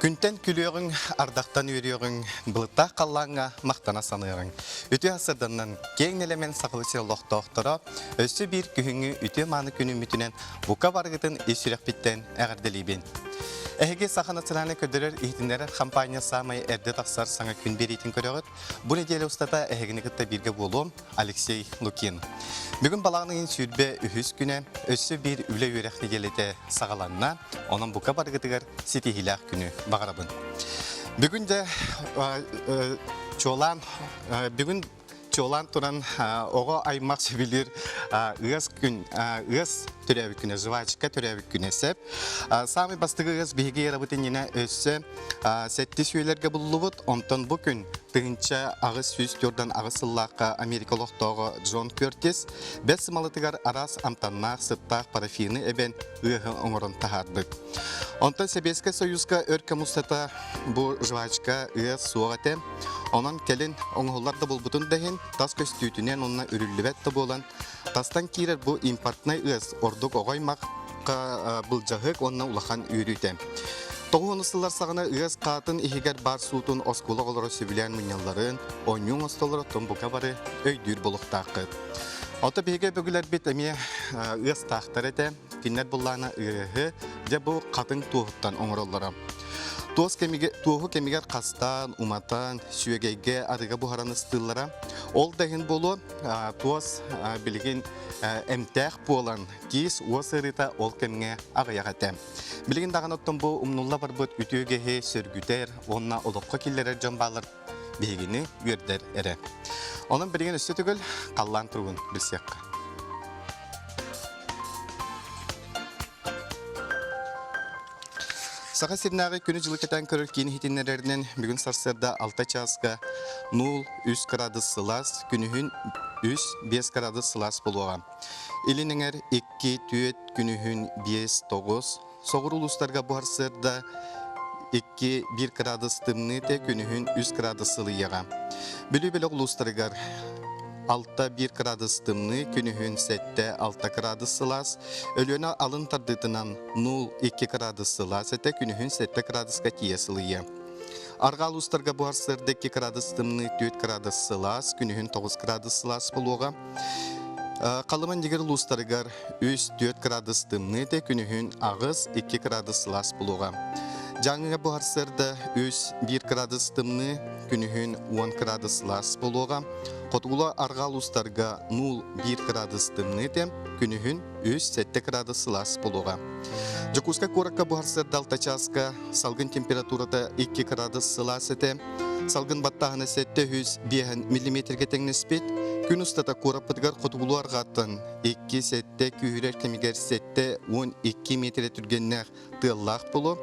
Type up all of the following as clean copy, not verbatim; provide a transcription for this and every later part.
Күнтэн күлүөҕүҥ, ардахтан үөрүөҕүҥ, былыттаах халлааҥҥа махтана саныаҕыҥ. Үтүө сырданнан киэҥ нэлэмэн сахалыы сир олохтоохторо өссө биир күһүҥҥү үтүө-мааны күнүммүтүнэн бука барыгытын ис сүрэхпиттэн эҕэрдэлиибин. Эһиги Саха национальнай көрдөрөр-иһитиннэрэр хампаанньа саамай эрдэ тахсар саҥа күн биэриитин көрөҕүт. Бу нэдиэлэ устата эһигини кытта бииргэ буолуом Алексей Лукин. Бүгүн балаҕан ыйын 23 күнэ өссө биир үлэ-үөрэх нэдиэлэтэ саҕаланна. Онон бука барыгытыгар ситиһиилээх күнү баҕарабын. Бүгүн де чуолаан бүгүн чуолаан туран оҕо аймах сөбүлүүр ыас күн ыас төрөөбүт күнэ жвачка төрөөбүт күнэ сеп саамай бастакы ыас биһиги эрабыт иннинэ өссө сэттис үйэлэргэ буллубут. Онтон бу күн 1848 сыллаахха Америка олохтооҕо Джон Кертис бэс сымалытыгар араас амтаннаах сыттаах парафины эбэн ыаһы оҥорон таһаарбыт. Онтон Сэбиэскэй Союзка өр кэм устата бу жвачка ыас суох этэ. Онон кэлин оҥоһуллар да булбутун да иһин тас көстүүтүнэн уонна үрүллүбэт да буолан тастан киирэр бу импортнай ыас ордук оҕо аймахха былдьаһык уонна улахан үөрүүтэ. Тоҕуһун сыллар саҕана ыас хаатын иһигэр баар суутун оскуола оҕолоро сөбүлээн мунньалларын, оонньуу оҥостоллоро бука бары өйдүүр буолуохтааххыт. Ото биһиги өбүгэлэрбит эмиэ ыастаахтар этэ. Кинилэр буллаана ыаһы дьэ бу хатыҥ туоһуттан оҥороллоро. Туос кэмигэр, туоһу кэмигэр хастаан, уматан, сүөгэйгэ арыга буһаран ыстыыллара. Ол да иһин буолуо, туос билигин эмтээх буолан, киис уос ыарыыта ол кэмҥэ аҕыйах этэ. Билигин даҕаны оттон бу умнулла барбыт үтүө үгэһи сөргүтэр уонна олоххо киллэрэр дьон бааллар биһигини үөрдэр эрэ. Онон билигин өссө төгүл халлаан туругун билсиэххэ. Саха сиринээҕи күнү-дьылы кэтээн көрөр киин иһитиннэрэринэн бүгүн сарсыарда 6 чааска 0-3 кыраадыс сылаас, күнүһүн 3-5 кыраадыс сылаас буолуоҕа. Илин эҥэр 2-4, күнүһүн 5-9, соҕуруу улуустарга бу сарсыарда 2-1 кыраадыс тымныы этэ, күнүһүн 3 кыраадыс сылыйыаҕа. Бүлүү бөлөх улуустарыгар 6-1 кыраадыс тымныы, күнүһүн 7-6 кыраадыс сылаас, Өлүөнэ алын тардыытынан 0-2 кыраадыс сылаас этэ, күнүһүн 7 кыраадыска тиийэ сылыйыа. Арҕаа улуустарга бу сарсыарда 2 кыраадыс тымныы, 4 кыраадыс сылаас, күнүһүн 9 кыраадыс сылаас буолуоҕа. Халыма Нигер улуустарыгар 3-4 кыраадыс тымныы этэ, күнүһүн 8-2 кыраадыс сылаас буолуоҕа. Дьааҥыга бу сарсыарда 3-1 кыраадыс тымныы, күнүһүн 10 кыраадыс сылаас буолуоҕа. Хотугулуу-арҕаа улуустарга 0-1 кыраадыс тымныы этэ, күнүһүн 3-7 кыраадыс сылаас буолуоҕа. Дьокуускай куоракка бу сарсыарда 6 чааска салгын температурата 2 кыраадыс сылаас этэ. Салгын баттааһына 705 миллиметргэ тэҥнэспит. Күн устата куораппытыгар хотугулуу арҕааттан 2-7 күүһүрэр кэмигэр 7-12 миэтэрэ түргэннээх тыаллаах буолуо.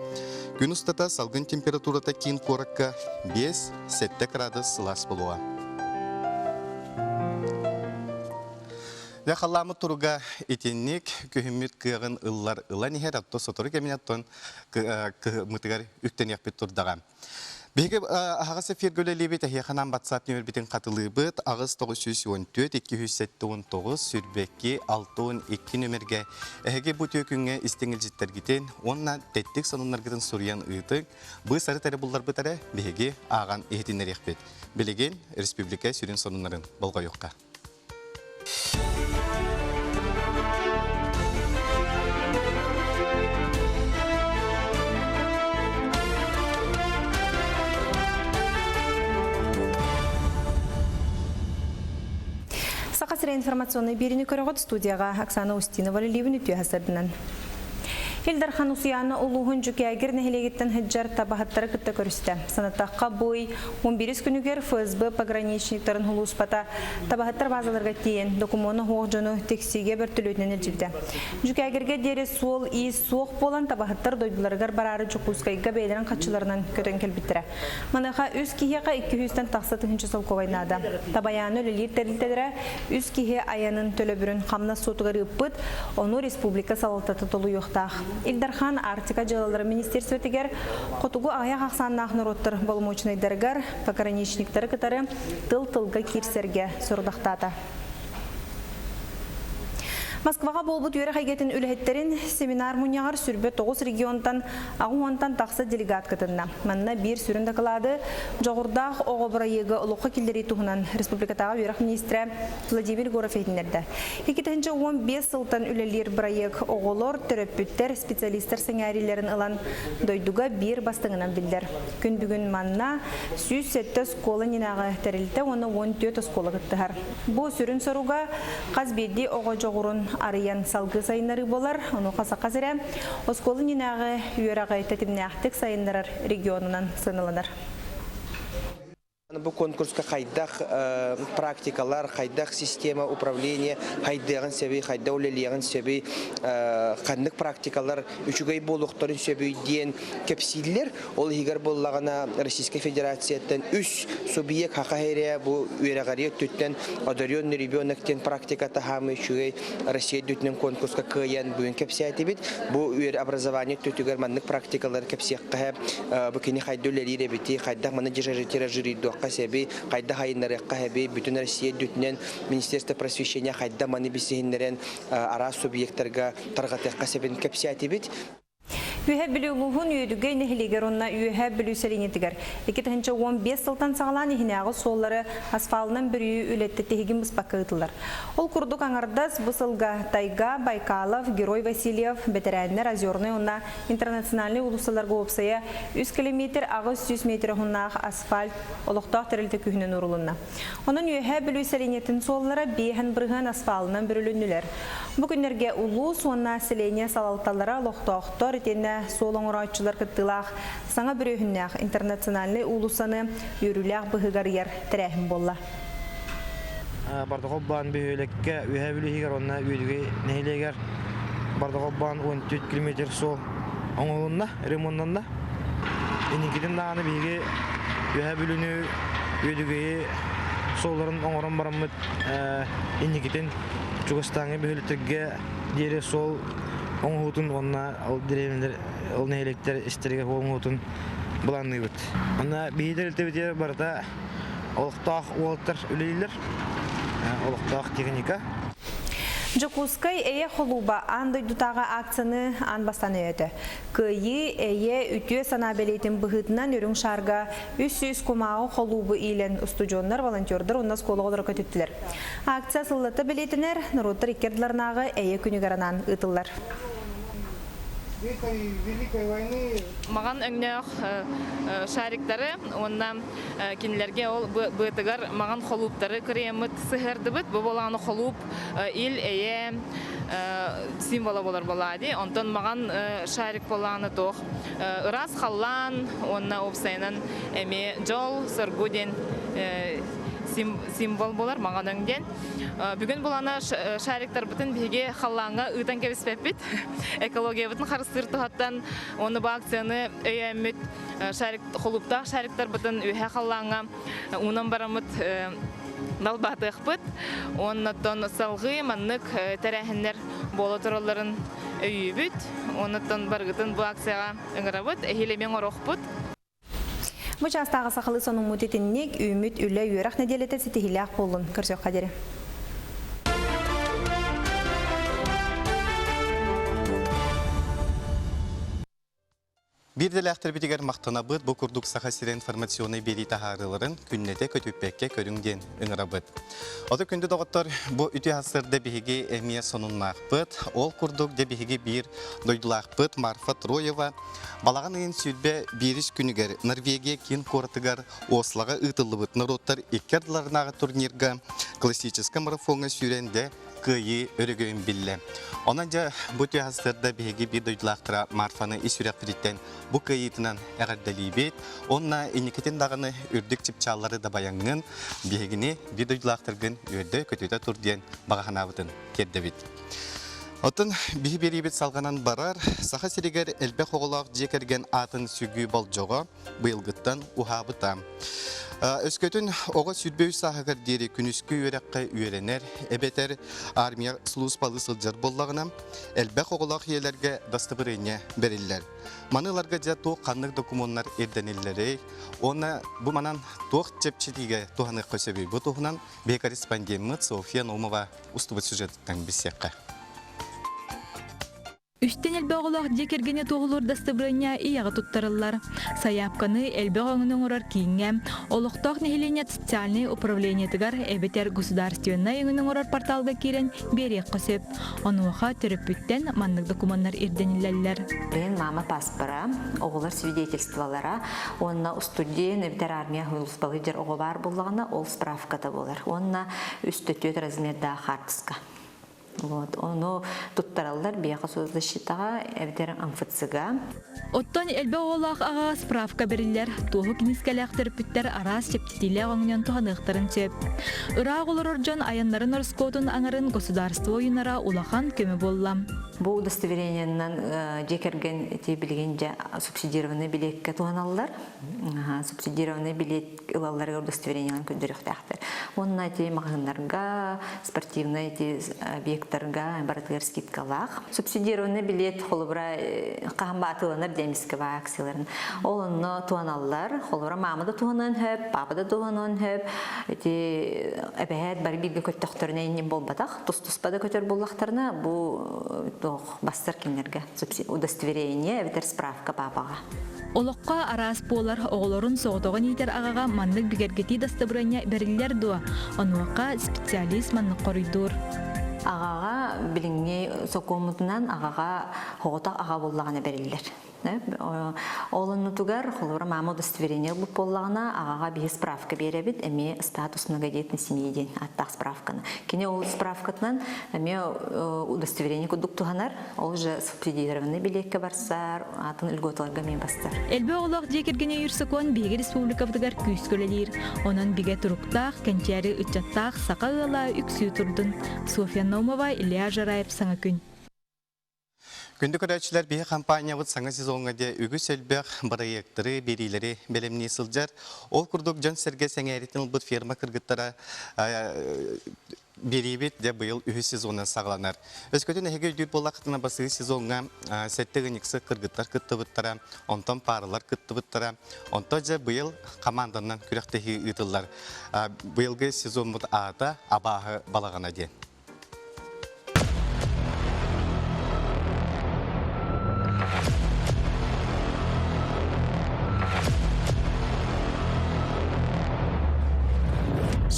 Күн устата салгын температурата киин куоракка 5-7 кыраадыс сылаас буолуоҕа. Дьэ, халлааммыт туруга итинник күһүммүт кыаҕын ыллар ылан иһэр, оттон сотору кэминэн оттон кыһыммытыгар үктэниэхпит турдаҕа. Биһиги аһаҕас эфиргэ үлэлиибит, эһиэхэ анаан WhatsApp нүөмэрбитин хатылыыбыт 8 914 279 22 62 нүөмэргэ эһиги бу үтүө күҥҥэ истиҥ илдьиттэргитин уонна тэттик сонуннаргытын суруйан ыытыҥ. Быыс-арыт эрэ булларбыт эрэ биһиги ааҕан иһитиннэриэхпит. Билигин республика сүрүн сонуннарын болҕойуохха. Саха сирэ информационнай биэриини көрөҕүт студияҕа Оксана Устинова үлэлиибин үтүө сырдынан. Ил Дархан Усуйаана улууһун Дьүкээгир нэһилиэгиттэн сылдьар табаһыттары кытта көрүстэ. Санатахха бу ый 11 күнүгэр ФСБ пограничниктарын улууспата табаһыттар базаларга тиийэн докумуону суох дьону тиксиигэ бөртөлүөтүнэн илдьибитэ. Дьүкээгиргэ диэри суол-иис суох буолан табаһыттар дойдуларыгар бараары Дьокуускайга бэйэлэрин хаччыларынан көтөн кэлбиттэрэ. Маныаха үс киһиэхэ 200-тэн тахса тыһыынча солкуобай наада. Табайааны үлэлиир тэрилтэлэрэ үс киһи айанын төлөбүрүн хамнас суотугар ыыппыт, ону республика салалтата толуйуохтаах. Ил Дархан Арктика дьыалаларын министерствотыгар хотугу аҕыйах ахсааннаах норуоттар боломуочунайдарыгар пограничниктары кытары тыл-тылга киирсэргэ сорудахтаата. Москваҕа буолбут үөрэх эйгэтин үлэһиттэрин семинар мунньаҕар 29 регионтан 80-тан тахса делегат кытынна. Манна биир сүрүн дакылаады Дьоҕурдаах оҕо бырайыагы олоххо киллэрии туһунан республикатааҕы үөрэх министрэ Владимир Егоров иһитиннэрдэ. 2015 сылтан үлэлиир бырайыак оҕолор, төрөппүттэр, специалистар сэҥээриилэрин ылан дойдуга биир бастыҥынан биллэр. Күн бүгүн манна 107 оскуола иннинээҕи тэрилтэ уонна 14 оскуола кыттыһар. Бу сүрүн соруга хас биирдии оҕо дьоҕурун арыйан салгыы сайыннарыы буолар. Онуоха Саха сирэ оскуола иннинээҕи үөрэҕи тэтимнээхтик сайыннарар регионунан сыаналанар. Бу конкурска хайдах практикалар, хайдах система управления хайдыаҕын сөбүй, хайда үлэлиэҕин сөбүй, ханнык практикалар үчүгэй буолуохтарын сөбүй диэн кэпсииллэр. Ол иһигэр буоллаҕына Российскай Федерацияттан үс субъект хаха эрэ бу үөрэҕэрии өттүттэн одаренный ребенок диэн практика таһаамы үчүгэй Россия үрдүнэн конкурска кыайан бүгүн кэпсээтибит. Бу үөр образование өттүтүгэр маннык практикалары кэпсиэххэ бу кини хайда үлэлиир эбити, хайдах маны тиражируйдуохха сэби, хайдах айыннарыахха хэби, бүтүн Россия үрдүнэн Министерство просвещения хайда маны бисиһиннэрэн араас субъектарга тарҕатыахха сэбин кэпсээтибит. Үөһээ Бүлүү улууһун Үөдүгэй нэһилиэгэр уонна Үөһээ Бүлүү сэлиэнньэтигэр 2015 сылтан саҕалаан иһинээҕи суоллары асфалынан бүрүйүү үлэтэ тиһигин быспакка ыытыллар. Ол курдук аҥардас бу сылга Тайга, Байкалов, Герой Васильев, бэтэрээннэр Озернай уонна Интернациональнай уулуссаларга уопсайа 3 километр 800 метр уһуннаах асфальт олохтоох тэрилтэ күүһүнэн уурулунна. Онон Үөһээ Бүлүү сэлиэнньэтин суоллара биэһэн бырыһыан асфалынан бүрүлүннүлэр. Бу күннэргэ улуус уонна селение салалталара олохтоохтор итиэннэ суол оҥорооччулар кыттыылаах саҥа бүрүөһүннээх интернациональнай уулуссаны үөрүүлээх быһыыга арыйар тэрээһин буолла. Бардахолбаан бөһүөлэккэ Үөһээ Бүлүү иһигэр уонна Үөдүгэй нэһилиэгэр Бардахолбаан 14 километр суол оҥоһулунна, ремоннанна. Инникитин даҕаны биһиги Үөһээ Бүлүүнү, Үөдүгэйи суолларын оҥорон бараммыт инникитин чугастааҥҥы бөһүөлэктэргэ диэри суол оҥоһуутун уонна ол дэриэбинэлэр, ол нэһилиэктэр истэригэр суол оҥоһуутун былаанныыбыт. Онно биһиги тэрилтэбитигэр барыта олохтоох уолаттар үлэлииллэр, олохтоох техника. Дьокуускай Эйэ холууба аан дойдутааҕы акцияны аан бастаан өйөөтө. Кыайыы, эйэ, үтүө санаа бэлиэтин быһыытынан үрүҥ шаарга 300 кумааҕы холуубу иилэн устудьуоннар, волонтердар уонна оскуола оҕолоро көтүттүлэр. Акция сыллата бэлиэтэнэр, норуоттар икки ардыларынааҕы эйэ күнүгэр анаан ыытыллар. Маҕан өҥнөөх шариктары уонна кинилэргэ ол быатыгар маҕан холууптары кырыйаммыт сыһыардыбыт. Бу буолааны холууп ил эйэ символа болар буолаа Онтон маҕан шарик буолааны туох ыраас халлаан уонна уопсайынан эмиэ дьол, соргу диэн символ болар маҕан өҥ диэн. Бүгүн булана шариктарбытын биһиги халлааҥҥа ыытан кэбиспэппит. Экологиябытын харыстыыр туһаттан уонна бу акцияны өйөөммүт шарик холууптаах шариктарбытын үөһэ халлааҥҥа уунан бараммыт далбаатыахпыт. Оннуттан салҕыы маннык тэрээһиннэр буола туралларын өйүүбүт. Оннуттан барыгытын бу акцияҕа ыҥырабыт, эһиил эмиэ оҥоруохпут. Бу чаастааҕы сахалыы сонуммут итинник үүммүт үлэ үөрэх нэдиэлэтэ ситиһиилээх буоллун. Көрсүөххэ диэри. Биир дэлээхтэрбитигэр махтанабыт бу курдук Саха сирэ информационнай биэрии таһаарыыларын күннэтэ көтүппэккэ көрүҥ диэн ыҥырабыт. Ото күндү доҕоттор, бу үтүө сарсыарда биһиги эмиэ сонуннаахпыт. Ол курдук дьэ биһиги биир дойдулаахпыт Марфа Троева балаҕан ыйын 21 күнүгэр Норвегия киин куоратыгар Ослоҕа ыытыллыбыт норуоттар икки ардыларынааҕы турнирга классическай марафоҥҥа сүүрэн дэ кыайыы өрөгөйүн биллэ. Онон дьэ бу түһастарда биһиги биир дойдулаахтара Марфаны ис сүрэхпититтэн бу кыайыытынан эҕэрдэлиибит. Уонна инникитин даҕаны үрдүк чыпчааллары дабайаҥҥын биһигини биир дойдулаахтаргын үөрдэ көтүтэ тур диэн баҕа санаабытын тиэрдэбит. Оттон биһи биэриибит салҕанан барар Саха сиригэр элбэх оҕолоох дьиэ кэргэн аатын сүгүү болдьоҕо быйылгыттан уһаабыта. Өскөтүн оҕо 23 сааһыгар диэри күнүскү үөрэххэ үөрэнэр эбэтэр армия сулууспалыы сылдьар буоллаҕына, элбэх оҕолоох ийэлэргэ дастабырыанньа бэриллэр. Маны ыларга дьэ туох ханнык докумуоннар ирдэниллэрий уонна бу манан туох чэпчэтиигэ туһаныахха сөбүй? Бу туһунан биһи корреспондеммыт Софья Наумова устубут сюжетыттан билсиэххэ. Үстэн элбэх оҕолоох дьиэ кэргэни туоһулуур дастабырыанньа ийэҕэ туттарыллар. Сайаапканы элбэх өҥөнү оҥорор кииҥҥэ, олохтоох нэһилиэнньэ социальнай управлениетыгар эбэтэр государственнай өҥөнү оҥорор порталга киирэн биэриэххэ сөп. Онуоха төрөппүттэн маннык докумуоннар ирдэниллэллэр. Бэйэн мама паспора, оҕолор свидетельстволара уонна устудьуон эбэтэр армия сулууспалыы оҕо баар буоллаҕына ол справката буолар. Уонна үс төтүөт размердаах хаартыска. Вот, ону туттараллар биэхэ соцзащитаҕа эбэтэр МФЦ-га. Оттон элбэх оҕолоох аҕаҕа справка бэриллэр. Туоһу кинискэлээх төрөппүттэр араас чэпчэтиилээх өҥөнөн туһаныахтарын сөп. Ыраах олорор дьон айаннарын ороскуотун аҥарын государство уйунара улахан көмө буолла. Бу удостоверениеннан дьиэ кэргэн ити билигин дьэ субсидированный билиэккэ туһаналлар. Субсидированный билиэт ылалларыгар удостоверениеларын көрдөрүөхтээхтэр. Уонна ити маҕаһыыннарга, спортивнай ити объекттарга барытыгар скидкалаах. Субсидированный билет холобура хаһан баатыланар диэмискэ баа акцияларын. Ол онно туһаналлар. Холобура маама да туһаныан сөп, папа да туһаныан сөп. Ити эбэһээт бары бииргэ көттөхтөрүнэ иннин буолбатах. Тус-туспа да көтөр буоллахтарына бу туох бастар кинилэргэ удостоверение эбэтэр справка папаҕа. Олоххо араас буолар оҕолорун соҕотоҕун иитэр аҕаҕа маннык бигэргэтии дастабырыанньа бэриллэр дуо? Онуоха специалист маннык хоруйдуур. Аҕаҕа билиҥҥи сокуоммутунан аҕаҕа соҕотох аҕа буоллаҕына бэриллэр. Ол оннутугар, холобура, маама удостоверение ылбыт буоллаҕына, аҕаҕа биһи справка биэрэбит, эмиэ статус многодетной семьи диэн ааттаах справканы. Кини ол справкатынан эмиэ удостоверение курдук туһанар, Ол же субсидированный билиэккэ барсар, атын льготаларга эмиэ бастар. Элбэх оҕолоох дьиэ кэргэни өйүүр сокуон биһиги республикабытыгар күүскэ үлэлиир. Онон бигэ туруктаах, кэнчээри ыччаттаах саха ыала үксүү турдун. Софья Наумова, Илья Жараев, Саҥа күн. Күндү көрөөччүлэр, биһи компаниябыт саҥа сезоҥҥа диэ үгүс элбэх бырайыактары, биэриилэри бэлэмнии сылдьар. Ол курдук дьон-сэргэ сэҥээритин ылбыт ферма кыргыттара Биэриибит дьэ быйыл үһүс сезонунан саҕаланар. Өскөтүн эһиги өйдүүр буоллаххытына басыы сезоҥҥа сэттэ ыанньыксыт кыргыттар кыттыбыттара, онтон пааралар кыттыбыттара. Онтон дьэ быйыл команданан күрэхтэһии ыытыллар. Быйылгы сезоммут аата Абааһы балаҕана диэн.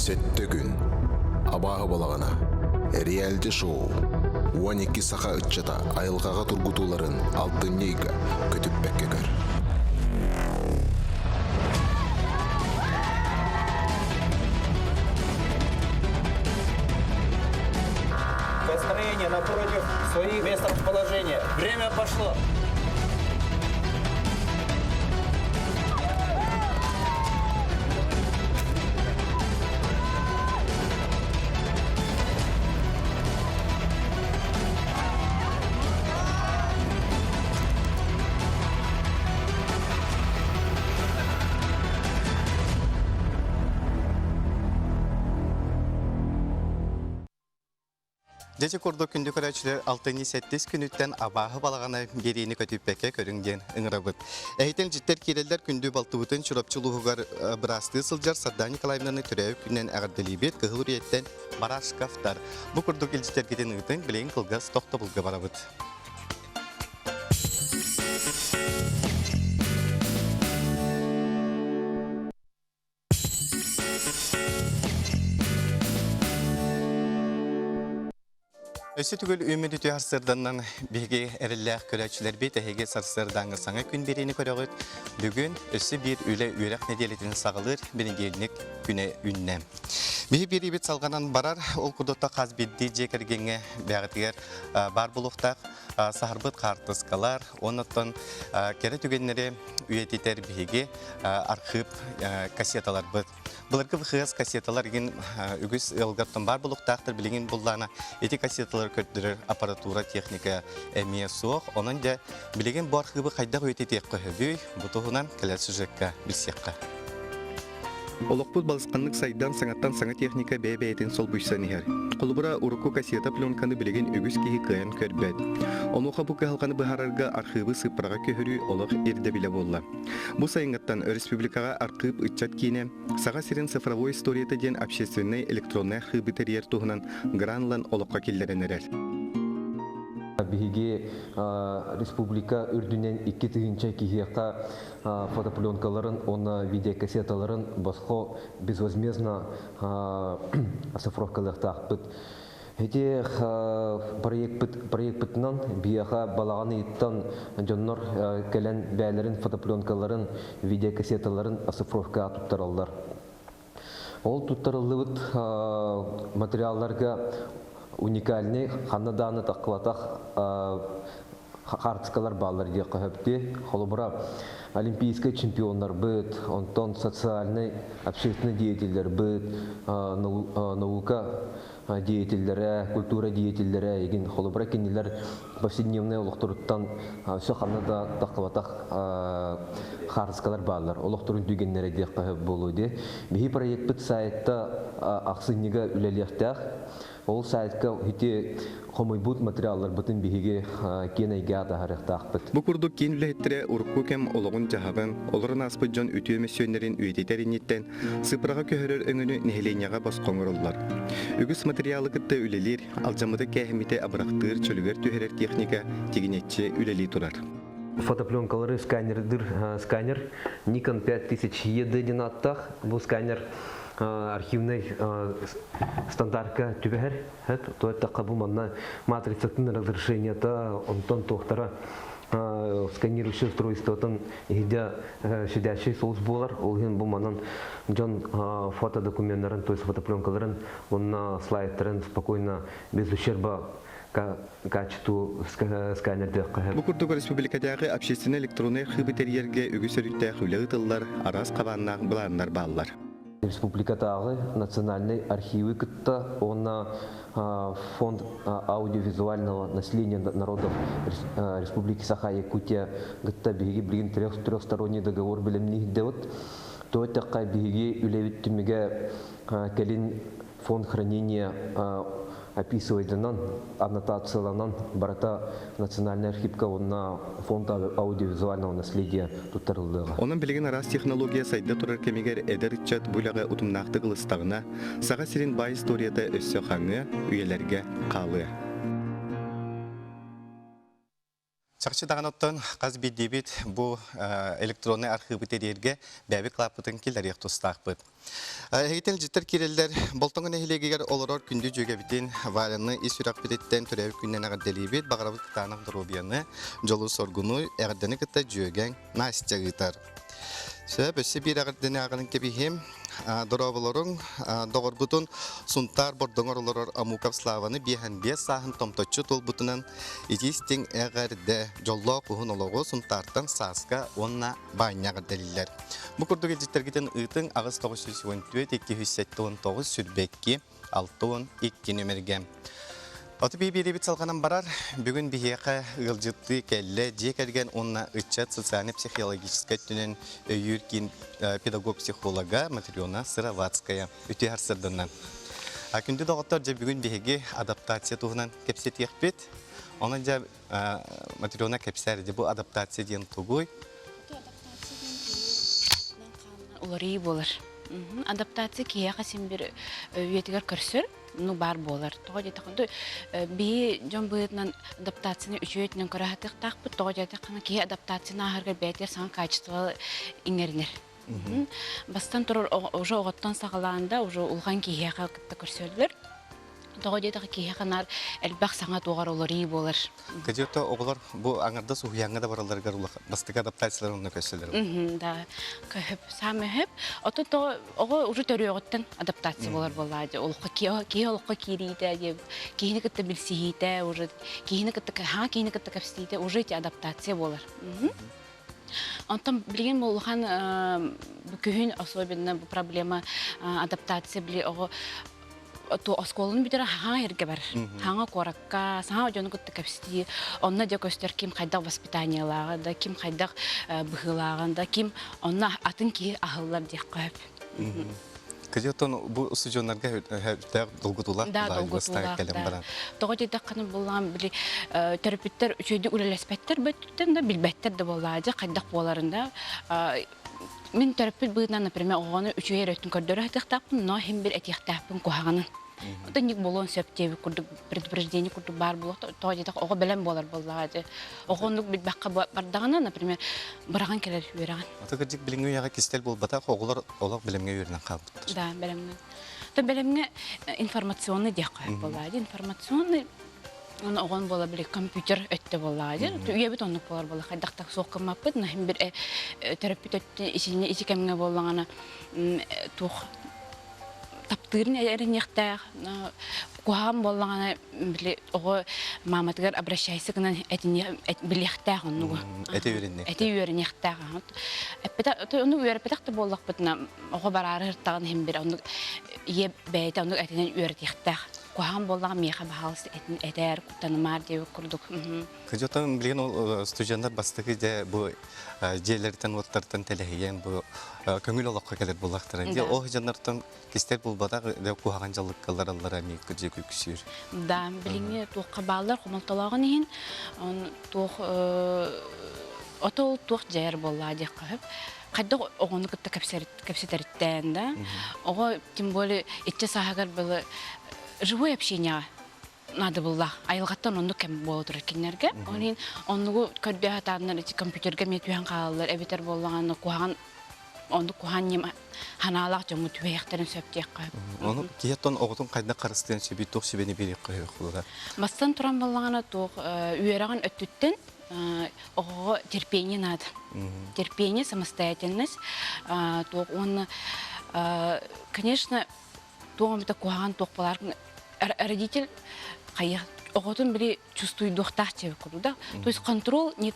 Сэттэ күн. Абааһы балаҕана. Реалити-шоу. 12 саха ыччата айылҕаҕа тургутууларын алтынньы ыйга көтүппэккэ көр. Построение напротив своих мест расположения. Время пошло. Дьэ курдук күндү көрөөччүлэр алтынньы сэттис күнүттэн абааһы балаҕана биэриини көтүппэккэ көрүҥ диэн ыҥырабыт. Эһитин дьиттэр киирэллэр күндү балтыбытын Чурапчы улууһугар быраастыы сылдьар Сардаана Николаевнаны төрөөбүт күнүнэн эҕэрдэлиибит Кыһыл Үрүйэттэн Барашковтар. Бу курдук илдьитэргитин ыытыҥ, билигин кылгас тохтобулга барабыт. Өссө түгөл үүммүт үтүө сарсыарданан биһиги эрэллээх көрөөччүлэрбит эһиги сарсыардааҥҥы саҥа күн биэриини көрөҕүт. Бүгүн өссө биир үлэ үөрэх нэдиэлэтин саҕалыыр бэнидиэнньик күнэ үүннэ. Биһи биэриибит салҕанан барар, ол курдук хас биирдии дьиэ кэргэҥҥэ бэҕэтигэр баар буолуохтаах саһарбыт хаартыскалар, оннуттан кэрэ түгэннэри үйэтитэр биһиги архыып кассеталарбыт. Былыргы ВХС кассеталар игин үгүс ыалгаттан баар булуктаахтар билигин буллаана ити кассеталар көрдөрөр аппаратура техника эмиэ суох. Онон дьэ билигин бу архыыбы хайдах үйэтитиэххэ сөбүй? Бу туһунан кэлэр сюжекка билсиэххэ. Олохпут балысханнык сайдан саҥаттан саҥа техника бэйэ-бэйэтин солбуйсан иһэр. Холобура, урукку кассета пленканы билигин үгүс киһи кыайан көрбөт. Онуоха бу кыһалҕаны быһаарарга архыыбы сыыппараҕа көһөрүү олох ирдэбилэ буолла. Бу сайыҥҥыттан республикаҕа архыып ыччат киинэ Саха сирин цифровой историята диэн общественнай электроннай архыыбы тэрийэр туһунан гран ылан олоххо киллэрэн эрэр. Биһиги биһиги республика үрдүнэн 2000 киһиэхэ фотопленкаларын уонна видеокассеталарын босхо безвозмездно оцифровкалыахтаахпыт. Ити проекпыт проекпытынан биһиэхэ балаҕан ыйыттан дьоннор кэлэн бэйэлэрин фотопленкаларын, видеокассеталарын оцифровкаҕа туттараллар. Ол туттарыллыбыт материалларга уникальный ханна дааны таххыбатах хаартыскалар бааллар диэххэ сөптүү. Холобура, олимпийскай чемпионнарбыт, онтон социальнай, общественный деятеллэрбит, наука деятеллэрэ, культура деятеллэрэ игин холобура кинилэр повседневный олохторуттан все ханна да таххыбатах хаартыскалар бааллар. Олохторун түгэннэрэ диэххэ сөп буолуо дии. Биһи проекпыт сайтта ахсынньыга үлэлиэхтээх. Ол сайтка ити хомуйбут материалларбытын биһиги киэн эйгэҕэ таһаарыахтаахпыт. Бу курдук киин үлэһиттэрэ урукку кэм олоҕун-дьаһаҕын, олорон ааспыт дьон үтүө мөссүөннэрин үйэтитэр инниттэн сыпыраҕа көһөрөр өҥөнү нэһилиэнньэҕэ босхо оҥороллор. Үгүс матырыйаалы кытта үлэлиир, алдьаммыты кээһиммити абырахтыыр, чөлүгэр түһэрэр техника тигинэччи үлэлии турар. Фотопленкалары сканердыр сканер Nikon 5000 ED диэн ааттаах. Бу сканер архивнай стандартка түбэһэр. То эттэххэ бу манна матрицатын разрешениета, онтон туохтара сканирующее устройствотын иһидэ щадящий соус буолар. Ол иһин бу манан дьон фотодокуменнарын, то есть фотопленкаларын уонна слайдтарын спокойно без ущерба качеству сканердыахха Бу курдук республикатааҕы общественнай электроннай архыыбы тэрийэргэ үгүс өрүттээх үлэ ыытыллар, араас хабааннаах былааннар бааллар. Республикатааҕы национальнай архивы кытта уонна фонд аудиовизуального населения народов Республики Саха-Якутия кытта биһиги билигин трехсторонний договор бэлэмниирдэбит. То эттэххэ биһиги үлэбит түмүгэ кэлин фонд хранения описывайданан, аннотацияланан барыта Национальный архивка уонна фонд аудиовизуального наследия туттарыллыаҕа. Онон билигин араас технология сайда турар кэмигэр эдэр ыччат бу үлэҕэ утумнаахтык ылыстаҕына, Саха сирин баай историята өссө хаҥыа, үйэлэргэ хаалыа. Чахчы даҕаны оттон хас биирдиибит бу электроннай архыыбы тэрийэргэ бэйэбит кылааппытын киллэриэх тустаахпыт. Эһигитин илдьиттэр киирэллэр Болтоҥо нэһилиэгигэр олорор күндү дьүөгэбитин Валяны ис сүрэхпититтэн төрөөбүт күнүнэн эҕэрдэлиибит. Баҕарабыт кытаанах доруобуйаны, дьолу-соргуну, эҕэрдэни кытта дьүөгэҥ Настя ыытар. Сөп, өссө биир эҕэрдэни ааҕан кэбиһиэм. Дорооболоруҥ, доҕорбутун Сунтаар Бордоҥор олорор Амуков Славаны биэһэн биэс сааһын томточчу туолбутунан итии-истиҥ эҕэрдэ, дьоллоох уһун олоҕу Сунтаартан Сааска уонна Баанньа эҕэрдэлииллэр. Бу курдук илдьиттэргитин ыытыҥ 8914 279 22 62 нүмергэ. Оту биэриибит салҕанан барар. Бүгүн биһиэхэ ыалдьыттыы кэллэ дьиэ кэргэн уонна ыччат социально-психологическай өттүнэн өйүүр киин педагог-психолога Матрена Сыроватская үтүө сарсыарданнан. Күндү доҕоттор, дьэ бүгүн биһиги адаптация туһунан кэпсэтиэхпит. Онон дьэ Матрена кэпсээр, дьэ бу адаптация диэн тугуй? Уларыйыы буолар. Адаптация киһиэхэ син бир үйэтигэр көрсөр, ну баар буолар. Тоҕо диэтэххинэ, биһи дьон быһыытынан адаптацияны үчүгэй өттүнэн көрө сатыахтаахпыт. Тоҕо диэтэххинэ, киһи адаптацияны ааһарыгар бэйэтигэр саҥа качество иҥэринэр. Бастан турар уже оҕоттон саҕалаан да уже улахан киһиэхэ кытта көрсөллөр. Тоҕо диэтэххэ киһиэхэ наар элбэх саҥа туоҕар уларыйыы буолар. Кадьыта оҕолор бу аҥардас уһуйааҥҥа да баралларыгар бастакы адаптациялар онно көссөлөр. Да, көһөп, саамай өһөп. Оттон тоҕо оҕо уже төрүөҕүттэн адаптация буолар буоллаа дии. Олоххо киһи олоххо киириитэ диye киһини кытта билсиһиитэ уже киһини кытта хаҥа киһини кытта кэпсэтиитэ уже ити адаптация буолар. Онтон билигин бу улахан бу күһүн особенно бу проблема адаптация били оҕо оскуоланы бүтэрэн хаҥа эргэ бар. Хаҥа куоракка, саҥа дьону кытта кэпсэтии, онно дьэ көстөр ким хайдах воспитаниелааҕа да, ким хайдах быһыылааҕын да, ким онно атын киһи аһыллар диэххэ сөп. Кыдьы оттон бу устудьуоннарга сүрдээх долгутуулаах Да, долгутуулаах, да. Тоҕо диэтэххинэ буллаҕым били төрөппүттэр үчүгэйдик үлэлэспэттэр бөттүттэн да билбэттэр да буоллаҕа дьэ хайдах буоларын да Мин төрөппүт быһыытынан, например, оҕону үчүгэй эрэ өттүн көрдөрө сатыахтаахпын, но иһин бир этиэхтээхпин куһаҕанын. Оттон буолуон сөп диэбит курдук предупреждение курдук баар буолуох тоҕо диэтэх оҕо бэлэм буолар буоллаҕа дии. Оҕо оннук билбэххэ бардаҕына, например, быраҕан кэлэр үөрэҕин. Ото кырдьык билиҥҥи үйэҕэ кистэл буолбатах, оҕолор олох бэлэмҥэ үөрэнэн хаалбыттар. Да, бэлэмҥэ. То бэлэмҥэ информационный диэххэ буоллаҕа дии. Информационный Оны оҕон буола били компьютер өттө буоллаҕа дии. Үйэбит оннук буолар буолла хайдах так суох гыммаппыт. Наһын бир төрөппүт өттө исини ити кэмҥэ буоллаҕына туох таптыырын эрэниэхтээх куһаҕан буоллаҕына били оҕо мааматыгар обращайся гынан этиниэх билиэхтээх оннугу. Эти үөрэниэхтээх. Эти үөрэниэхтээх. Эппитэ ону үөрэппэтэх да буоллахпытына оҕо бараары сыртаҕын иһин бир оннук ийэ бэйэтэ оннук этинэн үөрэтиэхтээх. Куһаҕан буоллаҕа миэхэ баһаалыста этин этээр, куттанымаар диэбит курдук. Кыдьотон билигин ол студенттар бастакы дьэ бу дьиэлэриттэн уоттартан тэлэһийэн бу көҥүл олоххо кэлэр буоллахтара. Дьэ ол дьоннортон кистэл булбатах дьэ куһаҕан дьаллыккалар аллара эмиэ кыдьык үксүүр. Да, билиҥҥи туохха бааллар хомолтолооҕун иһин туох ото ол туох дьайар буоллаа диэххэ сөп. Хайдах оҕону кытта кэпсэтэриттэн да, оҕо тем более иччэ сааһыгар было живое общение надо булла. Айылҕаттан оннук кэм буола турар кинилэргэ. Ол иһин оннугу көрдөһө сатааннар ити компьютерга эмиэ түһэн хаалаллар эбэтэр буоллаҕына куһаҕан оннук куһаҕан ньыма ханаалаах дьоҥҥо түбэһиэхтэрин сөп диэххэ. Ону киһи оҕотун хайдах харыстыан сөбүй туох сүбэни биэриэххэ сөп Бастан туран буоллаҕына туох үөрэҕин өттүттэн оҕоҕо терпение наада. Терпение, самостоятельность, туох уонна конечно туох эмитэ куһаҕан туох буолар родитель хайа оҕотун били чувствуйдуохтаах диэбит курдук да то есть контрол не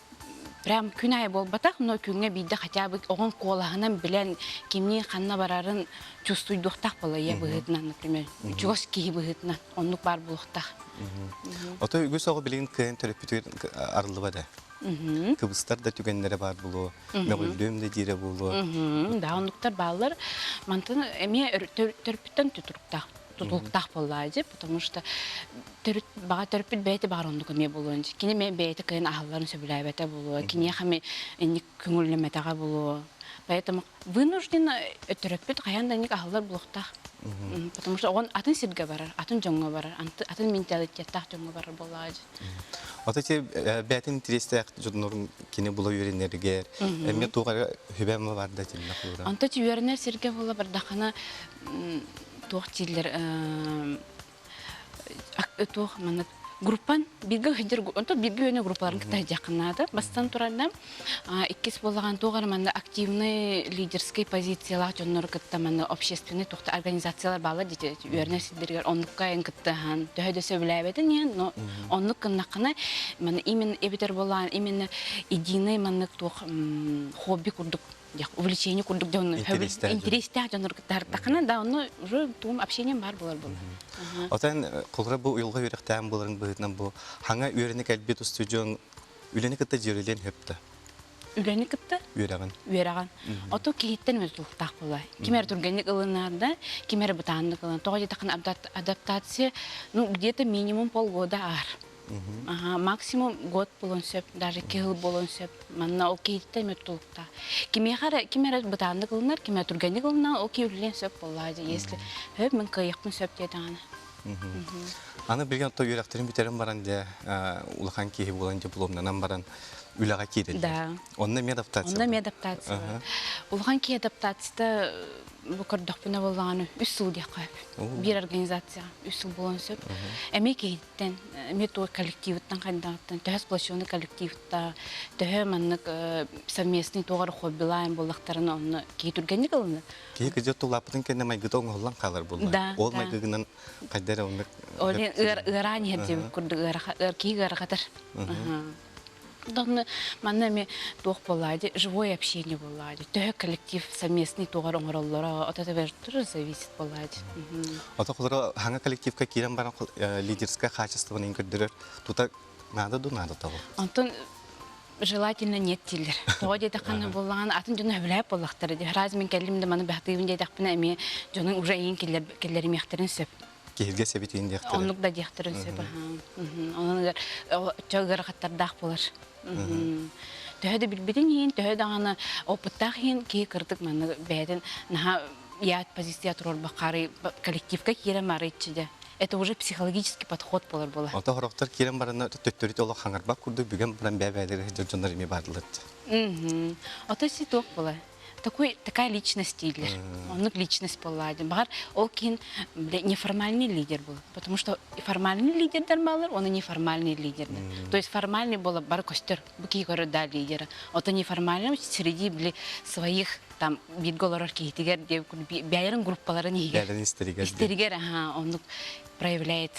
прям күн аайы буолбатах но күҥҥэ биирдэ хотя бы оҕоҥ куолаһынан билэн кимниин ханна барарын чувствуйдуохтаах буола ийэ быһыытынан например чугас киһи быһыытынан оннук баар буолуохтаах. Ото үгүс оҕо билигин кыайан төрөппүтүгэр арыллыбат ээ. Кыбыстар да түгэннэрэ баар буолуо, мөҕүллүөм да диирэ буолуо. Да, оннуктар бааллар. Мантан эмиэ төрөппүттэн тутулуктаах тутулуктаах буоллаа дии, потому что төрүт баҕа төрөппүт бэйэтэ баҕар оннук эмиэ буолуон кини эмиэ бэйэтэ кыайан аһылларын сөбүлээбэтэ буолуо, киниэхэ эмиэ инник көҥүллэммэтэҕэ буолуо. Поэтому вынужденно төрөппүт хайаан да инник аһыллар буолуохтаах. Потому что оҕон атын сиргэ барар, атын дьоҥҥо барар, атын менталитеттаах дьоҥҥо барар буоллаҕа дии. Ото ити бээтин интириэстээх дьоннорун кини була үөрэнэригэр эмиэ туох эрэ хүбэм бар да тиллэ куура. Онто ити үөрэнэр сиргэ була бардахына туох дииллэр туох маннык группан бииргэ сылдьар онтон бииргэ үөрэнэр группаларын кытта сылдьыаххын наада. Бастан турарда иккис буоллаҕын туох эрэ манна активный лидерский позициялаах дьоннору кытта манна общественный туохта организациялар бааллар дии үөрэнэр сирдэригэр оннукка эн кыттыһан төһө да сөбүлээбэтин иһин но оннук гыннаххына манна именно эбэтэр буоллаҕын именно единый маннык туох хобби курдук увлечение курдук дьон интэриэстээх дьоннору кытта артаххына да онно уже туум общением баар буолар буолла. Отон холобура бу уйулҕа үөрэхтээх буоларын быһыытынан бу хаҥа үөрэнэ кэлбит устудьуон үлэни кытта дьүөрэлиэн сөп да? Үлэни кытта? Үөрэҕин. Үөрэҕин. Ото киһиттэн эмэ тутулуктаах буолар. Ким эрэ түргэнник ылынар да, ким эрэ бытааннык ылынар. Тоҕо диэтэххинэ адаптация, ну, где-то минимум полгода аар. Ага, максимум год буолуон сөп, даже киһил буолуон сөп. Манна ол киһиттэн эмэ тутулуктаах. Кимиэхэ эрэ, ким эрэ бытааннык ылынар, ким эрэ түргэнник ылынар, ол киһи үлэлиэн сөп буоллаҕа дии. Если сөп, мин кыайыахпын сөп диэтэҕинэ. Аны билигин оттон үөрэхтэрин бүтэрэн баран дьэ улахан киһи буолан дипломнанан баран үлэҕэ киирэллэр. Да. Онно эмиэ адаптация. Онно эмиэ адаптация. Улахан киһи адаптацията бу көрдөхпүнэ буоллаҕына үс сыл диэххэ сөп. Биир организация үс сыл буолуон сөп. Эмиэ киһиттэн, эмиэ туох коллективыттан хайдаҕыттан, төһө сплоченный коллективта, төһө маннык совместный туох эрэ хоббилаан буоллахтарына онно киһи түргэнник ылынар. Киһи кыдьык тулааппытын кэннэ майгыта оҥоһуллан хаалар буолла. Да, Ол да. майгыгынан хайда эрэ оннук Ол ыар ыараан иһэр диэбит курдук ыараха киһи ыарахатар. Донно манна эми туох буоллаа дии живое общение буоллаа дии төһө коллектив совместный туоҕар оҥороллоро от этого тоже зависит буоллаа дии. Ото холоро хаҥа коллективка киирэн баран лидерское качествоны көрдөрөр тута надо ду надо того. Онтон желательно нет дииллэр. Тоҕо диэтэххинэ буоллаҕына атын дьону сөбүлээп буоллахтара дии. Раз мин кэллим да маны баһтыыбын диэтэхпинэ эмиэ дьонуҥ уже эйигин киллэримиэхтэрин сөп. Киһиргэ сэбитиин диэхтэрин. Оннук да диэхтэрин сөп. Онон оччо ыарахаттардаах буолар. Төһө да билбитин иһин, төһө даҕаны опыттаах иһин киһи кырдык манна бэйэтин наһаа яат позиция туруорбаххары коллективка киирэн барыйчы дьэ. Это уже психологический подход болар була. Ото хорохтор киирэн баранна төттөрүт олох хаҥарбат курдук бүгэн баран бэйэ-бэйэлэрэ дьоннор эмиэ баардылар. Ото си туох була. Такой, такая личность дииллэр. Оннук личность буолла. Баҕар ол киһин неформальный лидер был. Потому что формальный лидердер баалар, оны неформальный лидердер. То есть формальный буола бары көстөр. Бу киһи көрөр да лидера. Ото неформальный среди били своих там бииргэ олорор киһитигэр бэйэрин группаларын иһигэр. Бэйэлэрин истэригэр. Истэригэр, аха, оннук проявляет.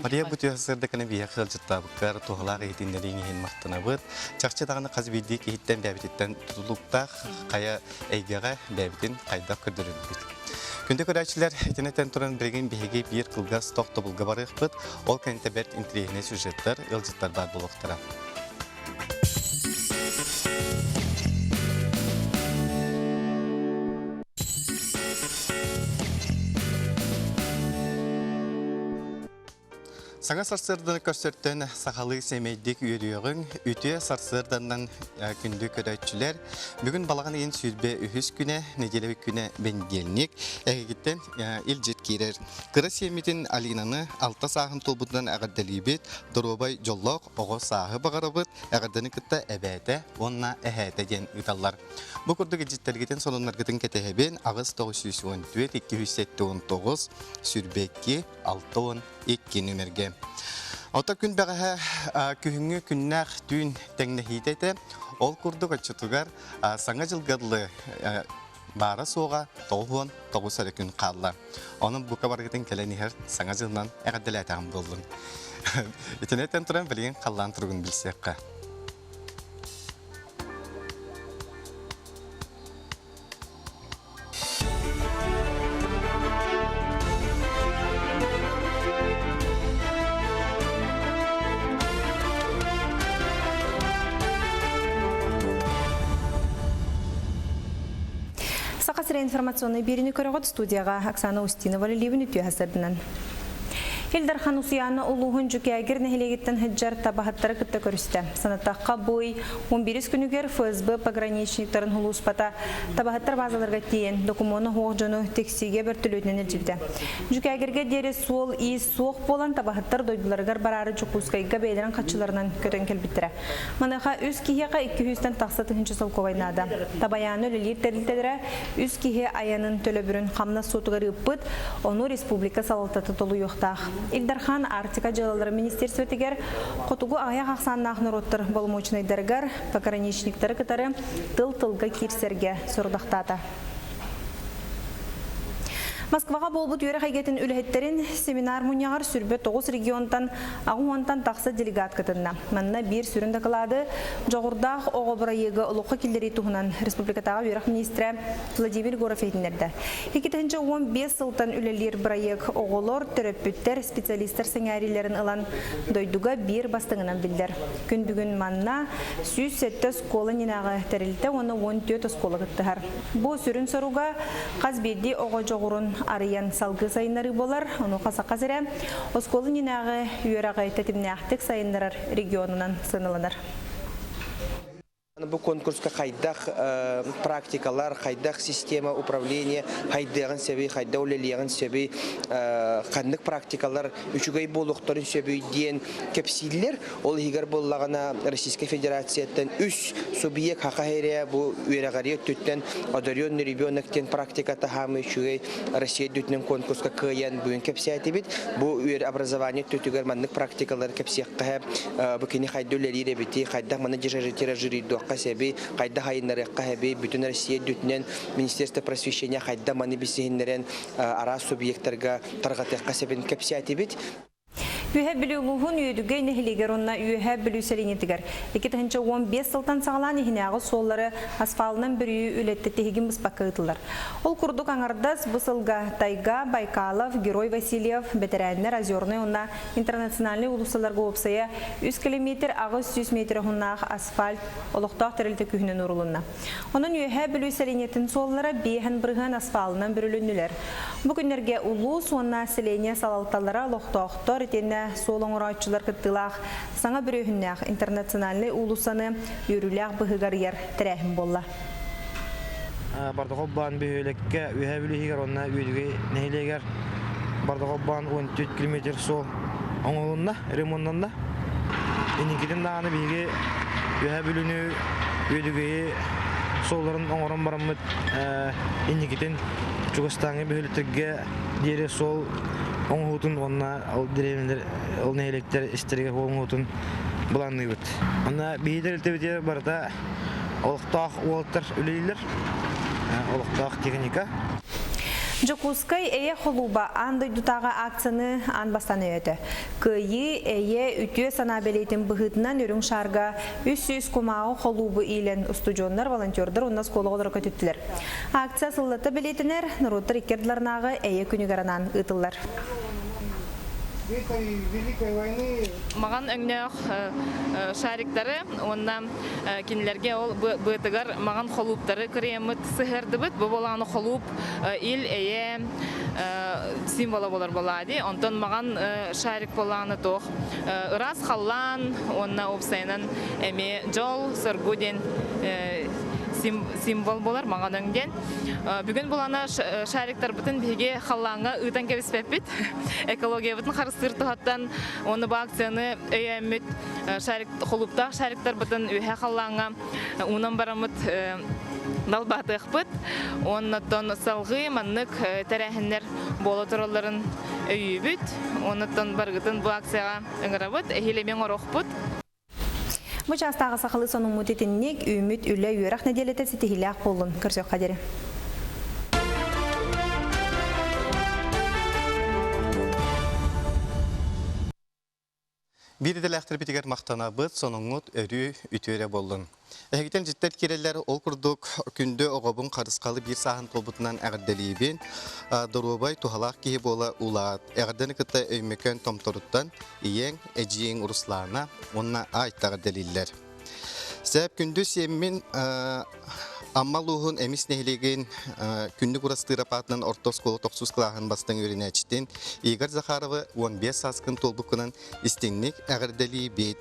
Мария бу сырдыканы биһиэхэ ыалдьыттаабыккар туһалаах иһитиннэрииҥ иһин махтанабыт. Чахчы даҕаны хас биирдии киһиттэн бэйэбититтэн тутулуктаах хайа эйгэҕэ бэйэбитин хайдах көрдөрөрбүт. Күндү көрөөччүлэр, итини этэн туран билигин биһиги биир кылгас тохтобулга барыахпыт. Ол кэннитэ бэрт интэриэһинэй сюжеттар, ыалдьыттар баар буолуохтара. Саҥа сарсыарданы көрсөртөн сахалыы сэмэйдик үөрүөҕүҥ, үтүө сарсыарданнан күндү көрөөччүлэр. Бүгүн балаҕан ыйын 23 күнэ, нэдиэлэ күнэ бэнидиэнньик. Эһигиттэн илдьит киирэр. Кыра сиэммитин Алинаны алта сааһын туолбутунан эҕэрдэлиибит. Доруобай дьоллоох оҕо сааһы баҕарабыт, эҕэрдэни кытта эбээтэ уонна эһээтэ диэн ыыталлар. Бу курдук илдьиттэргитин сонуннаргытын кэтэһэбин 8 914 279 22 62 нүмергэ. Ото күн бэҕэһээ күһүҥҥү күннээх түүн тэҥнэһиитэ этэ. Ол курдук оччотугар саҥа дьылга дылы баара-суоҕа 99 эрэ күн хаалла. Онон бука барыгытын кэлэн иһэр саҥа дьылынан эҕэрдэлээтэҕим буоллун. Итини этэн туран билигин халлаан туругун билсиэххэ. Саха сирэ информационнай биэриини көрөҕүт студияҕа Оксана Устинова үлэлиибин үтүө сарсыарданан. Ил Дархан Усуйаана улууһун Дьүкээгир нэһилиэгиттэн сылдьар табаһыттары кытта көрүстэ. Санатахха бу ый 11 күнүгэр ФСБ пограничниктарын улууспата табаһыттар базаларга тиийэн докумуону суох дьону тиксиигэ бөртөлүөтүнэн илдьибитэ. Дьүкээгиргэ диэри суол-иис суох буолан табаһыттар дойдуларыгар бараары Дьокуускайга бэйэлэрин хаччыларынан көтөн кэлбиттэрэ. Маныаха үс киһиэхэ 200-тэн тахса тыһыынча солкуобай наада. Табайааны үлэлиир тэрилтэлэрэ үс киһи айанын төлөбүрүн хамнас суотугар ыыппыт, ону республика салалтата толуйуохтаах. Ил Дархан Арктика дьыалаларын министерствотыгар хотугу аҕыйах ахсааннаах норуоттар боломуочунайдарыгар пограничниктары кытары тыл-тылга киирсэргэ сорудахтаата. Москваҕа буолбут үөрэх эйгэтин үлэһиттэрин семинар мунньаҕар 29 регионтан 80-тан тахса делегат кытынна. Манна биир сүрүн дакылаады Дьоҕурдаах оҕо бырайыагы олоххо киллэрии туһунан республикатааҕы үөрэх министрэ Владимир Егоров иһитиннэрдэ. 2015 сылтан үлэлиир бырайыак оҕолор, төрөппүттэр, специалистар сэҥээриилэрин ылан дойдуга биир бастыҥынан биллэр. Күн бүгүн манна 107 оскуола иннинээҕи тэрилтэ уонна 14 оскуола кыттыһар. Бу сүрүн соруга хас биирдии оҕо дьоҕурун арыйан салгыы сайыннарыы буолар. Онуоха Саха сирэ оскуола иннинээҕи үөрэҕи тэтимнээхтик сайыннарар регионунан сыаналанар. Бу конкурска хайдах практикалар, хайдах система управления хайдыаҕын сөбүй, хайда үлэлиэҕин сөбүй, ханнык практикалар үчүгэй буолуохтарын сөбүй диэн кэпсииллэр. Ол иһигэр буоллаҕына Российскай Федерацияттан үс субъект хаха эрэ бу үөрэҕэрии өттүттэн одаренный ребенок диэн практиката хаамыы үчүгэй Россия өттүнэн конкурска кыайан бүгүн кэпсээтибит. Бу үөр образование өттүтүгэр маннык практикалары кэпсиэххэ бу кини хайда үлэлиир эбити, хайдах маны тиражируйдуохха сэби, хайдах айыннарыахха хэби, бүтүн Россия өттүнэн Министерство просвещения хайда маны билсиһиннэрэн араас субъектарга тарҕатыахха сэбин кэпсээтибит. Үөһээ Бүлүү улууһун Үөдүгэй нэһилиэгэр уонна Үөһээ Бүлүү сэлиэнньэтигэр 2015 сылтан саҕалаан иһинээҕи суоллары асфалынан бүрүйүү үлэтэ тиһигин быспакка ыытыллар. Ол курдук аҥардас бу сылга Тайга, Байкалов, Герой Васильев, бэтэрээннэр Озернай уонна Интернациональнай уулуссаларга уопсайа 3 километр 800 метр уһуннаах асфальт олохтоох тэрилтэ күүһүнэн уурулунна. Онон Үөһээ Бүлүү сэлиэнньэтин суоллара биэһэн бырыһыан асфалынан бүрүлүннүлэр. Бу күннэргэ улуус уонна селение салалталара олохтоохтор итиэннэ суол оҥорооччулар кыттыылаах саҥа бүрүөһүннээх интернациональнай уулуссаны үөрүүлээх быһыыга арыйар тэрээһин буолла. Бардахов баан бөһүөлэккэ Үөһээ Бүлүү иһигэр уонна Үөдүгэй нэһилиэгэр. барда холбоон 14 километр суол оҥоһулунна, ремоннанна. Инникитин даҕаны биһиги Үөһээ Бүлүүнү, Үөдүгэйи суолларын оҥорон бараммыт инникитин чугастааҥҥы бөһүөлэктэргэ диэри суол оҥоһуутун уонна ол дэриэбинэлэр, ол нэһилиэктэр истэригэр суол оҥоһуутун былаанныыбыт. Онно биһиги тэрилтэбитигэр барыта олохтоох уолаттар үлэлииллэр, олохтоох техника. Дьокуускай Эйэ холууба аан дойдутааҕы акцияны аан бастаан өйөөтө. Кыайыы, эйэ, үтүө санаа бэлиэтин быһыытынан үрүҥ шаарга 300 кумааҕы холуубу иилэн устудьуоннар, волонтердар уонна оскуола оҕолоро көтүттүлэр. Акция сыллата бэлиэтэнэр, норуоттар икки ардыларынааҕы эйэ күнүгэр анаан ыытыллар. Маҕан өҥнөөх шариктары уонна кинилэргэ ол быатыгар маҕан холууптары кырыйаммыт сыһыардыбыт. Бу буолааны холууп ил эйэ символа болар буолаа Онтон маҕан шарик буолааны туох ыраас халлаан уонна уопсайынан эмиэ дьол, соргу диэн символ болар маҕан өҥ диэн. Бүгүн булана шариктарбытын биһиги халлааҥҥа ыытан кэбиспэппит. Экологиябытын харыстыыр туһаттан уонна бу акцияны өйөөммүт шарик холууптаах шариктарбытын үөһэ халлааҥҥа уунан бараммыт далбаатыахпыт. Оннуттан салҕыы маннык тэрээһиннэр буола туралларын өйүүбүт. Оннуттан барыгытын бу акцияҕа ыҥырабыт, эһиил эмиэ оҥоруохпут. Бу чаастааҕы сахалыы сонуммут итинник үүммүт үлэ үөрэх нэдиэлэтэ ситиһиилээх буоллун. Көрсүөххэ диэри. Биир идэлээхтэрбитигэр махтанабыт, сонуҥҥут өрүү үтүө эрэ буоллун. Эһигитэн дьиттэр киирэллэр, ол курдук күндү оҕобун харысхалы биир сааһын туолбутунан эҕэрдэлиибин. Доруобай, туһалаах киһи буола улаат. Эҕэрдэни кытта Өймөкөөн Томторуттан ийэҥ, эдьиийиҥ Руслана уонна Айта эҕэрдэлииллэр. Сээп күндү сиэммин Амма улууһун Эмис нэһилиэгин Күндү Курастыырап аатынан орто оскуола тохсус кылааһын бастыҥ үөрэнээччитин Игорь Захаровы 15 сааскын туолбуккунан истиҥник эҕэрдэлиибит.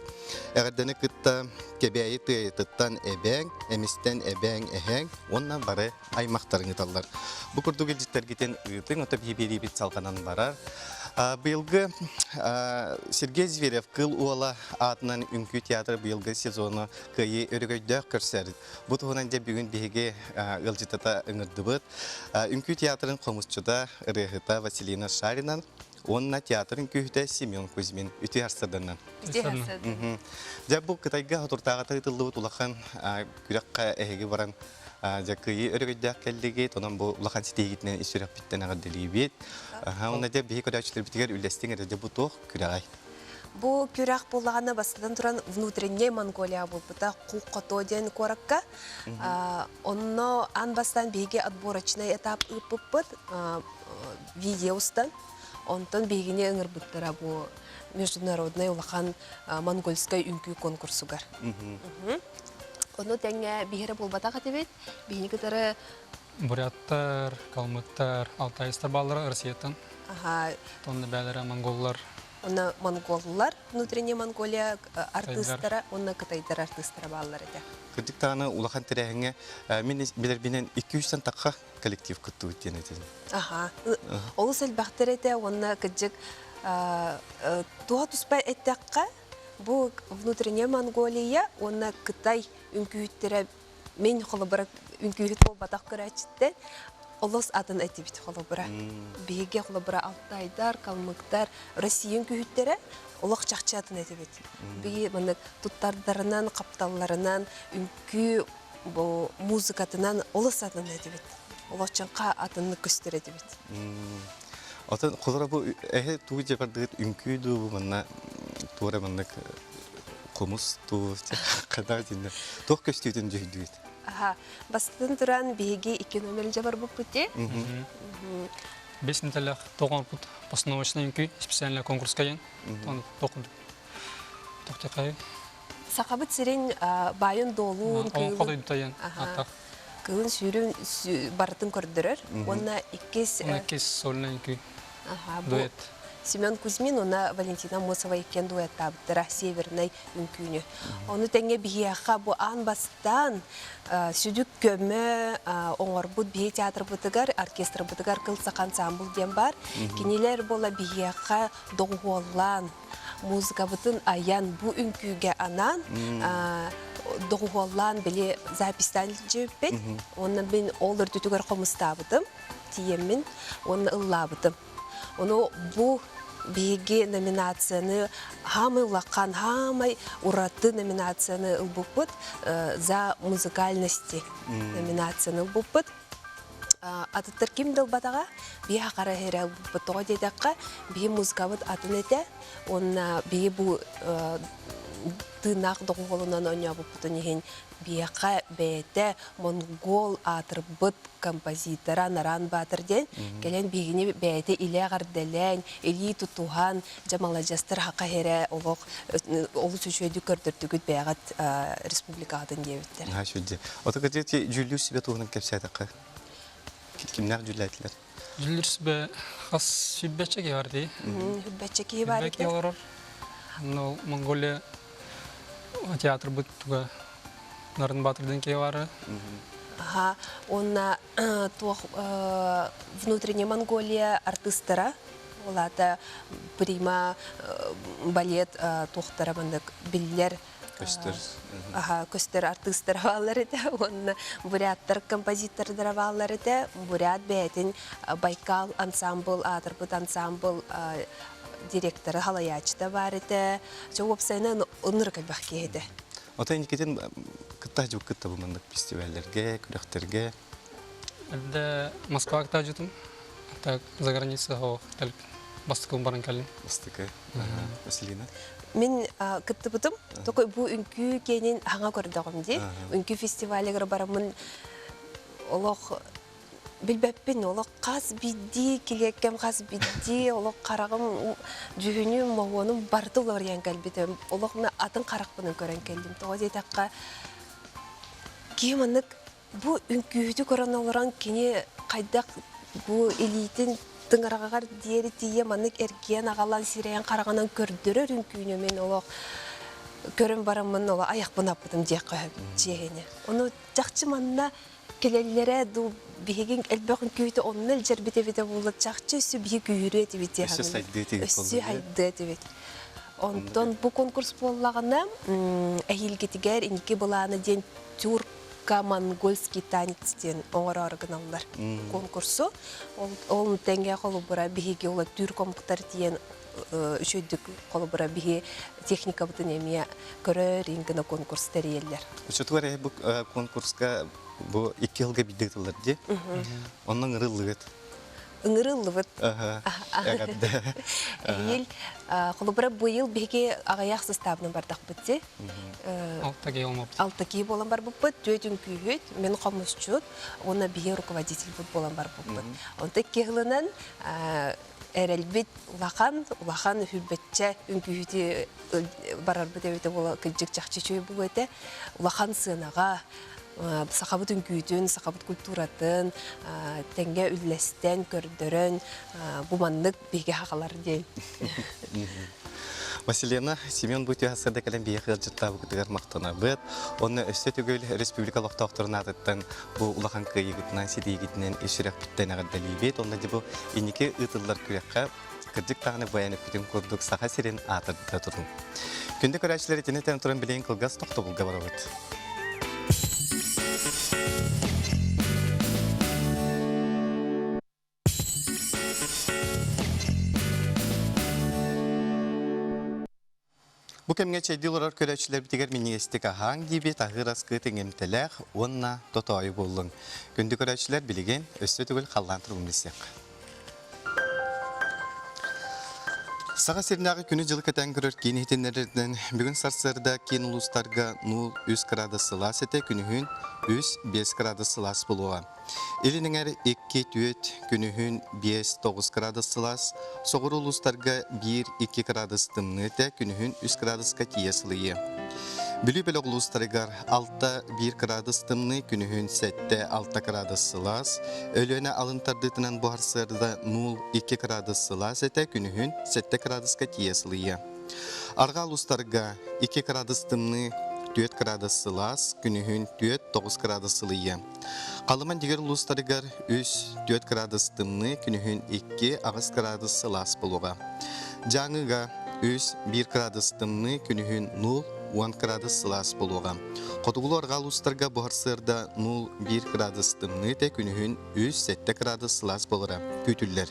Эҕэрдэни кытта Кэбээйи Тыайатыттан эбээҥ, Эмистэн эбээҥ, эһээҥ уонна бары аймахтарыҥ ыыталлар. Бу курдук илдьиттэргитин ыытыҥ, ото биһи биэриибит салҕанан барар. Быйылгы Сергей Зверев Кыл уола аатынан үҥкүү театра быйылгы сезону кыайыы өрөгөйдөөх көрсөр. Бу туһунан дьэ бүгүн биһиги ыалдьытата ыҥырдыбыт. Үҥкүү театрын хомусчута, ырыаһыта Василина Шарина уонна театр үҥкүүһүтэ Семен Кузьмин үтүө харсырданнан. Үтүө харсырдан. Дьэ бу Кытайга хотуртааҕыта ыытыллыбыт улахан күрэххэ эһиги баран дьэ кыайыы өрөгөйдөөх кэллигит, онон бу улахан ситиһиигитинэн ис сүрэхпиттэн эҕэрдэлиибит. Уонна дьэ биһи көрөөччүлэрбитигэр үллэстиҥ эрэ дьэ бу туох күрэҕэй? Бу күрэх буоллаҕына бастатан туран внутренняя Монголия буолбута Кук-Кото диэн куоракка. Онно аан бастаан биһиги отборочный этап ыыппыппыт видео устан. Онтон биһигини ыҥырбыттара бу международный улахан монгольскай үҥкүү конкурсугар. Ону тэҥэ биһиэрэ буолбатах этибит. Биһини кытары Буряттар, калмыктар, алтайстар бааллара Россияттан. Аха. Онно бээлэрэ монголлар. Онно монголлар, внутренняя Монголия артыыстара, онно кытайдар артыыстара бааллар этэ. Кырдьык даҕаны улахан тэрээһиҥҥэ мин билэрбинэн 200-тэн тахха коллектив кыттыбыт диэн этин. Аха. Олус элбэхтэр этэ уонна кырдьык туох туспа эттэххэ Бу внутренняя Монголия уонна Кытай үҥкүүһүттэрэ мин холобура үҥкүүһүт буолбатах көрөөччүттэн олус атын этибит холобура. Биһиги холобура алтайдар, калмыктар, Россия үҥкүүһүттэрэ олох чахчы атын этибит. Биһи маннык туттардарынан, хапталларынан, үҥкүү бу музыкатынан олус атын этибит. Олох чаҥха атыннык көстөр этибит. Отон холоро бу эһэ туу дьабардыгыт үҥкүү дуу бу манна туора маннык хомус туу хадаа диннер туох көстүүтүн дьүһүйдүгүт? Аха, бастатан туран биһиги икки номер дьабарбыппыт дии. Бес нетелях тоҕорбут постановочный үҥкүү специальный конкурска диэн. Тохтекай. Сахабыт сирин баайын дуолуун кыылын кыылын сүүрүн барытын көрдөрөр уонна иккис иккис сольный үҥкүү дуэт. Семен Кузьмин уонна Валентина Аммосова иккиэн дуэттаабыттара Севернай үҥкүүнү. Ону тэҥэ биһиэхэ бу аан бастаан сүдүк көмө оҥорбут биһи театрбытыгар, оркестрбытыгар Кыл Саха ансамбл диэн баар. Кинилэр буола биһиэхэ доҕуһуоллаан, музыкабытын айан, бу үҥкүүгэ анаан доҕуһуоллаан били записьтаан илдьибиппит. Уонна мин ол үрдүтүгэр хомустаабытым, тиийэммин уонна ыллаабытым. Ону бу биһиги номинацияны хаамай улахан, хаамай ураты номинацияны ылбыппыт за музыкальности номинацияны ылбыппыт. Атыттар ким да ылбатаҕа, биһи хара иһэрэ ылбыппыт. Тоҕо диэтэххэ, биһи музыкабыт атын этэ, уонна биһи бу тыыннаах доҕуһуолунан оонньообуппутун иһин биһиэхэ бэйэтэ монгол аатырбыт композитора Наран Баатыр диэн кэлэн биһигини бэйэтэ илэ эҕэрдэлээн, илии тутуһан, дьэ маладьыастар хака иһэрэ олох олус үчүгэйдик көрдөрдүгүт бэйэҕит республикаҕытын диэбиттэр. Наһаа үчүгэй. Ото кытыти дьүүллүүр сүбэ туһунан кэпсээтэххэ кимнээх дьүүллээтилэр? Дьүүллүүр сүбэ хас сүүрбэччэ киһи бар дии. Сүүрбэччэ киһи бар этэ. олорор. Но Монголия театрбыт туга Нарын Баатырдын киһи баара. Аха, уонна туох внутренняя Монголия артыыстара, ол аата прима балет туохтара маннык биллэр көстөр аха көстөр артыыстара бааллар этэ уонна буряттар композитордара бааллар этэ бурят бэйэтин Байкал ансамбл аатырбыт ансамбл директора халайааччыта баар этэ чэ уопсайынан ынырык элбэх киһи этэ Отой инникитин кытта кытта бу маннык фестиваллэргэ, күрэхтэргэ? Эрдэ Москва кытаажытым. Так за граница бастакы баран кэллим. Бастакы. Василина? Мин кыттыбытым. Только бу үҥкүү киэнин хаҥа көрдөҕүм дии. Үҥкүү фестивалыгар бараммын олох билбэппин олох хас биирдии килиэккэм хас биирдии олох хараҕым дьүһүнүм моһуонум барыта уларыйан кэлбитим олох мин атын харахпынан көрөн кэллим тоҕо диэтэххэ киһи маннык бу үҥкүүһүтү көрөн олорон кини хайдах бу илиитин тыҥыраҕыгар диэри тиийэ маннык эргийэн аҕалан сирэйин хараҕынан көрдөрөр үҥкүүнү мин олох көрөн бараммын олох айахпын аппытым диэххэ сөп чиэһинэ ону чахчы манна кэлэллэрэ дуу биһиги элбэх үҥкүүтэ онно илдьэрбит эбитэ буолла чахчы өссө биһи күүһүрүө этибит дии Өссө сайдыа этибит өссө сайдыа этибит онтон бу конкурс буоллаҕына эһиилгитигэр инники былаана диэн тюрко-монгольский танец диэн оҥороору гыналлар конкурсу ол тэҥҥэ холобура биһиги ол түүр омуктар диэн үчүгдүк холобура биһи техникабытын эмиэ көрөр гына конкурс тэрийэллэр. Оччотугар бу конкурска бу икки сылга биирдэ ыытыллар дии. Онно ыҥырыллыбыт. Ыҥырыллыбыт. Эҕэрдэ. Эһиил холобура быйыл биһиги аҕыйах састаабынан бардахпыт дии. Алта киһи буолан Алта киһи буолан барбыппыт, түөрт үҥкүүһүт, мин хомусчут уонна биһи руководительбыт буолан барбыппыт. Онто икки сылынан эрэлбит улахан, улахан үһүрбэччэ үҥкүүһүтү барарбыт эбитэ буола кырдьык чахчы үчүгэй буолуо этэ. Улахан сыанаҕа сахабыт үҥкүүтүн, сахабыт культуратын тэҥҥэ үллэстэн, көрдөрөн бу маннык биһиги сахалар диэн. Василена, Семен бу сырда кэлэн биһиэхэ ыалдьыттаабыкытыгар махтанабыт. Онно өссө төгүл республика олохтоохторун аатыттан бу улахан кыайыгытынан, ситиигитинэн ис сүрэхпиттэн эҕэрдэлиибит. Онно дьэ бу инники ыытыллар күрэххэ кырдьык даҕаны бу эппитин курдук Саха сирин аатырда турун. Күндү көрөөччүлэр итини этэн туран билигин кылгас тохтобулга барабыт. Бу кэмҥэ чэйдии олорор көрөөччүлэрбитигэр минньигэстик аһааҥ диибит, аһыыр аскыт иҥэмтэлээх уонна тотоойу буоллун. Күндү көрөөччүлэр, билигин өссө төгүл халлаан туругун билсиэххэ. Саха сиринээҕи күнү-дьылы кэтээн көрөр киин иһитиннэрэринэн, бүгүн сарсыарда киин улуустарга 0-3 кыраадыс сылаас этэ, күнүһүн 3-5 кыраадыс сылаас буолуоҕа. Илин эҥэр 2-4, күнүһүн 5-9 кыраадыс сылаас, соҕуруу улуустарга 1-2 кыраадыс тымныы этэ, күнүһүн 3 кыраадыска тиийэ сылыйыа. Бүлүү бөлөх улуустарыгар 6-1 кыраадыс тымныы, күнүһүн 7-6 кыраадыс сылаас, Өлүөнэ алын тардыытынан бу сарсыарда 0-2 кыраадыс сылаас этэ, күнүһүн 7 кыраадыска тиийэ сылыйыа. Арҕаа улуустарга 2 кыраадыс тымныы, 4 кыраадыс сылаас, күнүһүн 4-9 кыраадыс сылыйыа. Халыма дигэр улуустарыгар 3-4 кыраадыс тымныы, күнүһүн 2-8 кыраадыс сылаас буолуоҕа. Дьааҥыга 3-1 кыраадыс тымныы, күнүһүн 0-10 кыраадыс сылаас буолуоҕа. Хотугулуу-арҕаа улуустарга бу сарсыарда 0-1 кыраадыс тымныы этэ, күнүһүн 3-7 кыраадыс сылаас буолара күүтүллэр.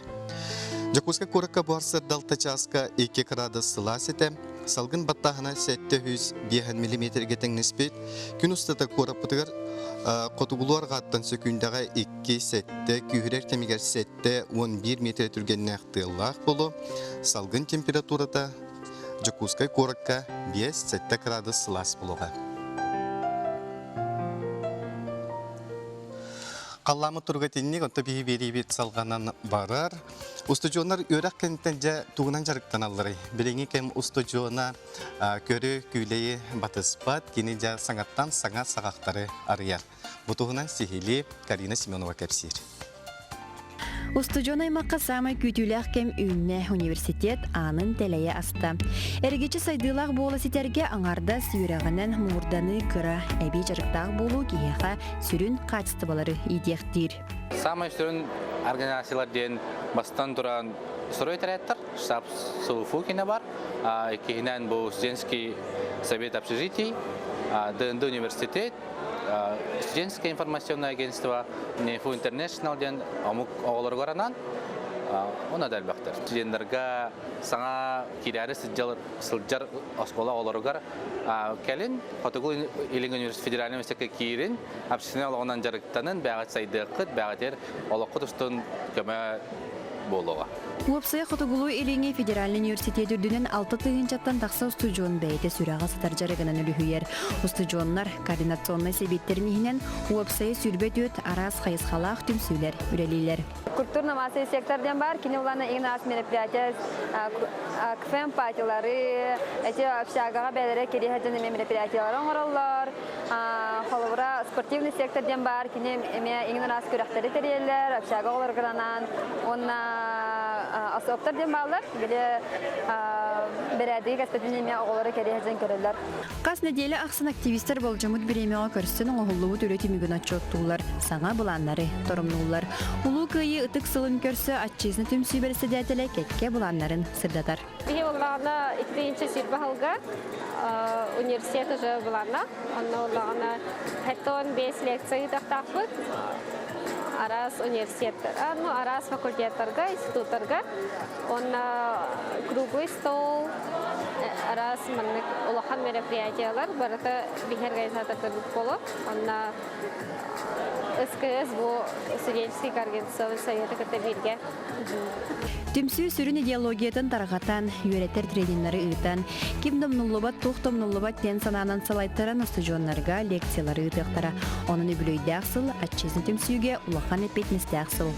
Дьокуускай куоракка бу сарсыарда 6 чааска 2 кыраадыс сылаас этэ, салгын баттааһына 705 миллиметргэ тэҥнэспит. Күн устата куораппытыгар хотугулуу арҕааттан сөкүүндэҕэ 2-7, күүһүрэр кэмигэр 7-11 метр түргэннээх тыаллаах буолуо. Салгын температурата Дьокуускай куоракка 5-7 кыраадыс сылаас буолуоҕа. Халлааммыт туруга итинник, онто биһи биэриибит салҕанан барар. Устудьуоннар үөрэх кэнниттэн дьэ тугунан дьарыктаналларый? Билиҥҥи кэм устудьуона көрү күүлэйи батыспат, кини дьэ саҥаттан саҥа саҕахтары арыйар. Бу туһунан сиһилии Карина Семенова кэпсиир. Устудьуон аймакка саамай күүтүүлээх кэм үүннэ университет аанын тэлэйэ аста. Эргиччи сайдыылаах буола ситэргэ аҥаардас үөрэҕинэн муҥурданыы кыра, эбии дьарыктаах буолуу киһиэхэ сүрүн хаачыстыбалары иитиэхтиир. Саамай сүрүн организациялар диэн бастан туран строй отрядтар, штаб Сулуфукина бар, иккиһинэн бу студенческий совет общежитий, ДНД университет, Студенческое информационное агентство НИФУ International диэн омук оҕолоругар анаан уна да элбэхтэр. Студеннарга саҥа киирээри сылдьар оскуола оҕолоругар кэлин Хотугу Илиҥ университет федеральный университекка киирин, общественнай олоҕунан дьарыктанын, бэҕэт сайдыаххыт, бэҕэтигэр олоххут устун көмө буолуоҕа. Уопсайа Хотугулуу-Илиҥҥи федеральнай университет үрдүнэн 6 тыһыынчаттан тахса устудьуон бэйэтэ сүрэҕэ сытар дьарыгынан үлүһүйэр. Устудьуоннар координационнай сэбиэттэрин иһинэн уопсайа 24 араас хайысхалаах түмсүүлэр үлэлииллэр. Культурно-массовый сектор диэн баар, кини улаана иҥин аас мероприятие КФМ патилары, эти общагаҕа бэйэлэрэ кириэһэ дьон эмиэ мероприятиялары оҥороллор. Холобура, спортивный сектор диэн баар, кини эмиэ иҥин араас күрэхтэри тэрийэллэр, общага оҕолоругар анаан уонна особтар диэн бааллар, били бэрээдэги кэспэтин эмиэ оҕолору кэриэһэ дьон көрөллөр. Хас нэдиэлэ ахсын активистар болдьоммут бириэмэҕэ көрсөн оҥоһуллубут үлэ түмүгүн отчуоттууллар, саҥа былааннары торумнууллар. Улуу Кыайыы ытык сылын көрсө Отчизна түмсүү бэрэссэдээтэлэ кэккэ былааннарын сырдатар. Биһи буоллаҕына иккинчи сир баһылга университет уже былаанна. Онно буоллаҕына 75 лекция ыытыахтаахпыт. Араас университет, ну, араас факультеттарга, институттарга. Уонна круглый стол, араас маннык улахан мероприятиялар барыта биһи организатордарбыт буолуо. Онно СКС бу студенческий координационный советы кытта бииргэ Түмсүү сүрүн идеологиятын тарҕатан, үөрэтэр трениннары ыытан, ким домнуллубат, туох домнуллубат диэн санаанан салайтаран устудьуоннарга лекциялары ыытыахтара. Онон үбүлүөйдээх сыл Отчизна түмсүүгэ улахан эппиэтинэстээх сыл.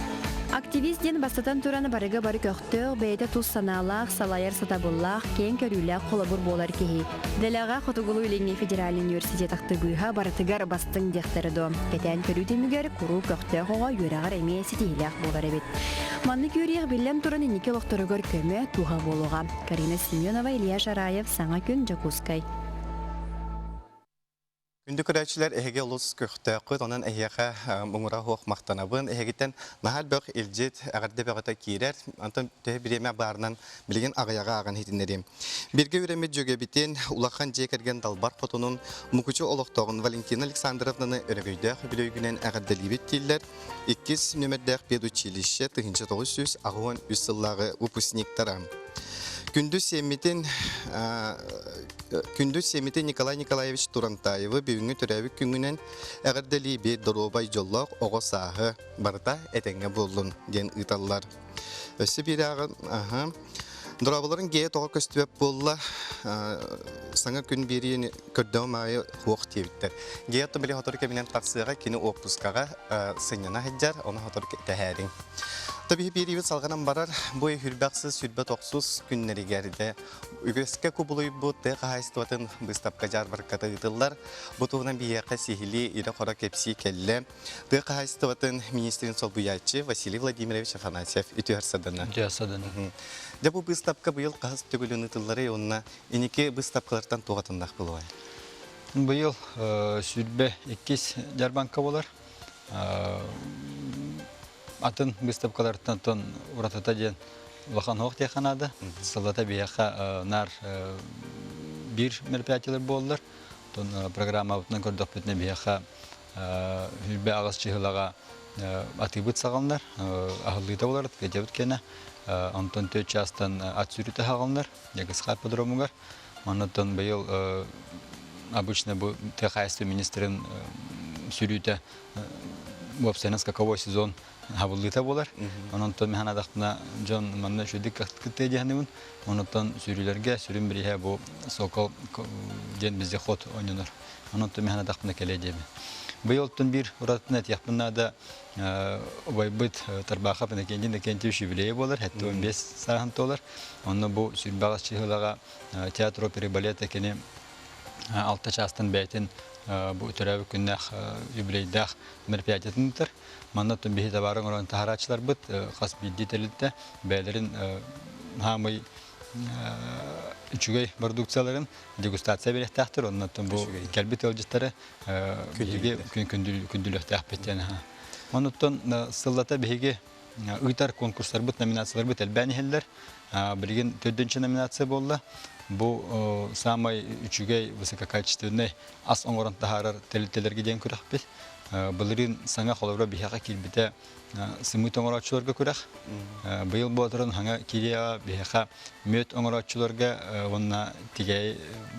Активист диэн бастатан туран барыга бары көхтөөх, бэйэтэ тус санаалаах, салайар сатабыллаах, киэҥ көрүүлээх холобур буолар киһи. Дэлэҕэ Хотугулуу-Илиҥҥи федеральный университет актыбыыһа барытыгар бастыҥ диэхтэрэ дуо? Кэтээн көрүү түмүгэр куруук көхтөөх оҕо үөрэҕэр эмиэ ситиһиилээх буолар эбит. Маннык үөрүйэх биллэн туран инники олохторугар көмө, туһа буолуоҕа. Карина Семенова, Илья Шараев, Саҥа күн, Дьокуускай. Күндү көрөөччүлэр, эһиги олус көхтөөххүт, онон эһиэхэ муҥура суох махтанабын. Эһигиттэн наһаа элбэх илдьит, эҕэрдэ бөҕөтө киирэр. Онтон төһө бириэмэ баарынан билигин аҕыйаҕы ааҕан иһитиннэриэм. Бииргэ үөрэммит дьүөгэбитин, улахан дьиэ кэргэн далбар хотунун, Мукучу олохтооҕун Валентина Александровнаны өрөгөйдөөх үбүлүөйгүнэн эҕэрдэлиибит дииллэр. Иккис нүөмэрдээх педучилище 1983 сыллааҕы выпускниктара. Күндү сиэммитин Күндү сиэммитин Николай Николаевич Турантаевы бүгүҥҥү төрөөбүт күҥҥүнэн эҕэрдэлиибит, доруобай дьоллоох оҕо сааһы барыта этэҥҥэ буоллун диэн ыыталлар. Өссө биир ааҕын, аха. Дорооболорун гея тоҕо көстүбэт буолла, саҥа күн биэриини көрдөҕүм аайы хуох диэбиттэр. Гея оттон били сотору кэминэн тахсыаҕа, кини уоппускаҕа сынньана сылдьар, ону сотору тэһээриҥ. Табиһи биэриибит салҕанан барар бу хүрбэхсис сүрбэ тохсус күннэригэр де үгэскэ кубулуйбут тыа хаһаайыстыбатын быыстапка дьаарбарката ыытыллар. Бу туһунан биһиэхэ сиһилии ирэ-хоро кэпсии кэллэ. Тыа хаһаайыстыбатын министрин солбуйааччы Василий Владимирович Афанасьев үтүөр садана. Үтүөр садана. Дьэ бу быыстапка быйыл хаһыс төгүлүн ыытылларый уонна иники быыстапкалартан туох атыннаах буолуой? Быйыл сүрбэ иккис дьаарбаҥка буолар. Атын быыстапкалартан тон уратыта диэн улахан оһох диэххэ наада. Сыллата биһиэхэ наар биир мероприятиелар буоллар. Тон программабытынан көрдөхпүтүнэ биһиэхэ хүлбэ аҕыс чыһылаҕа атыыбыт саҕаланар, аһыллыыта буолар, кэдьэбит кэнэ. Онтон төрт чаастан ат сүүрүүтэ саҕаланар, Ягысха ипподромугар. Оннуттан быйыл обычно бу тыа хаһаайыстыба министрин сүрүүтэ уопсайынан скаковой сезон хабыллыыта буолар. Онон миһан адахтына дьон манна үчүгдүк кыттыа диэхинибин. Онуттан сүүрүүлэргэ сүрүн бирииһэ бу Сокол диэн вездеход ойнонор. Онон миһан адахтына кэлиэ диэбин. Быйыл оттон биир уратытын этиэхпин наада убайбыт Тарбахов Иннокентий Иннокентьевич юбилейа буолар, 75 сааһын туолар. Онно бу сүүрбэҕис чыһылаҕа театр оперы балета кини алта чаастан бэйэтин бу төрөөбүт күннээх юбилейдаах мероприятиятын ыытар. Манна оттон биһи табаары оҥорон таһарааччыларбыт хас биирдии тэрилтэ бэйэлэрин хаамый үчүгэй продукцияларын дегустация бириэхтээхтэр. Онно оттон бу кэлбит ыалдьыттары биһиги күндүлүөхтээхпит диэн. Онуттан сыллата биһиги ыытар конкурстарбыт, номинацияларбыт элбээн иһэллэр. Билигин төрдүнчү номинация буолла. Бу самай үчүгэй, высококачественный ас оҥорон таһаарар тэрилтэлэргэ диэн күрэхпит. Былырыын саҥа холобура биһиэхэ киирбитэ сымыыт оҥорооччуларга күрэх. Быйыл буоларын хаҥа киириэҕэ биһиэхэ мүөт оҥорооччуларга уонна тигээйи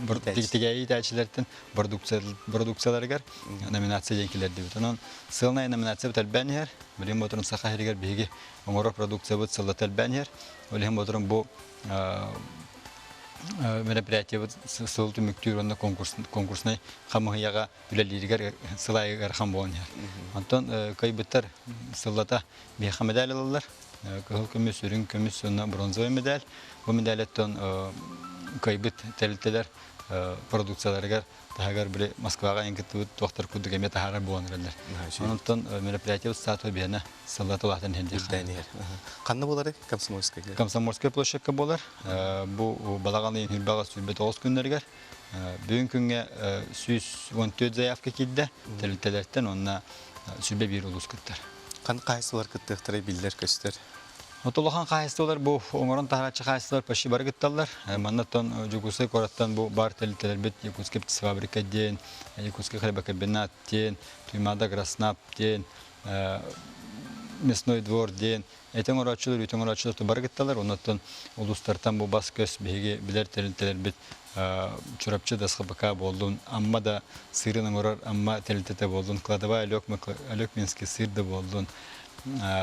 иитээччилэртэн продукцияларыгар номинация диэн киллэрдибит. Онон сыалнай номинация элбээн иһэр. Билигин буоларын Саха сиригэр биһиги оҥорор продукциябыт сыллата элбээн иһэр. Ол иһин буоларын бу мероприятиебыт сыл түмүктүүр уонна конкурснай хамыһыйаҕа үлэлииригэр сыл аайы ыарахан буолан иһэр. Онтон кыайбыттар сыллата биһиэхэ медаль ылаллар. Кыһыл көмүс, үрүҥ көмүс уонна бронзовай медаль. Бу медалеттан кыайбыт тэрилтэлэр продукцияларыгар таһыгар били Москваҕа эн кыттыбыт туохтар курдук эмиэ таһаарар буолан эрэллэр. Онтон мероприятие устаатыба биһиэнэ сыллата улаатан иһэр диэххэ. Ханна буоларый? Комсомольскай. Комсомольскай площадка буолар. Бу балаҕан ыйын хүрбэҕэ 29 күннэригэр Бүгүн күҥҥэ 114 заявка киирдэ тэрилтэлэртэн уонна сүбэ биир улуус кыттар. Хан хаһаайыстыбалар кыттыахтара биллэр-көстөр. Вот улахан хаһаайыстыбалар бу оҥорон таһарааччы хаһаайыстыбалар почти бары кытталлар. Маннаттан Дьокуускай куораттан бу бар тэрилтэлэрбит Якутская птицефабрика диэн, Якутский хлебокомбинат диэн, Туймаада Гроснаб диэн, Мясной двор диэн Эти оҥорооччулар, үүт оҥорооччулар бары кытталар. Оннуттан улуустартан бу бас-көс биһиги билэр тэрилтэлэрбит Чурапчы да СХПК буоллун, Амма да сыырын оҥорор Амма тэрилтэтэ буоллун, кладовая Алекминский сыр да буоллун,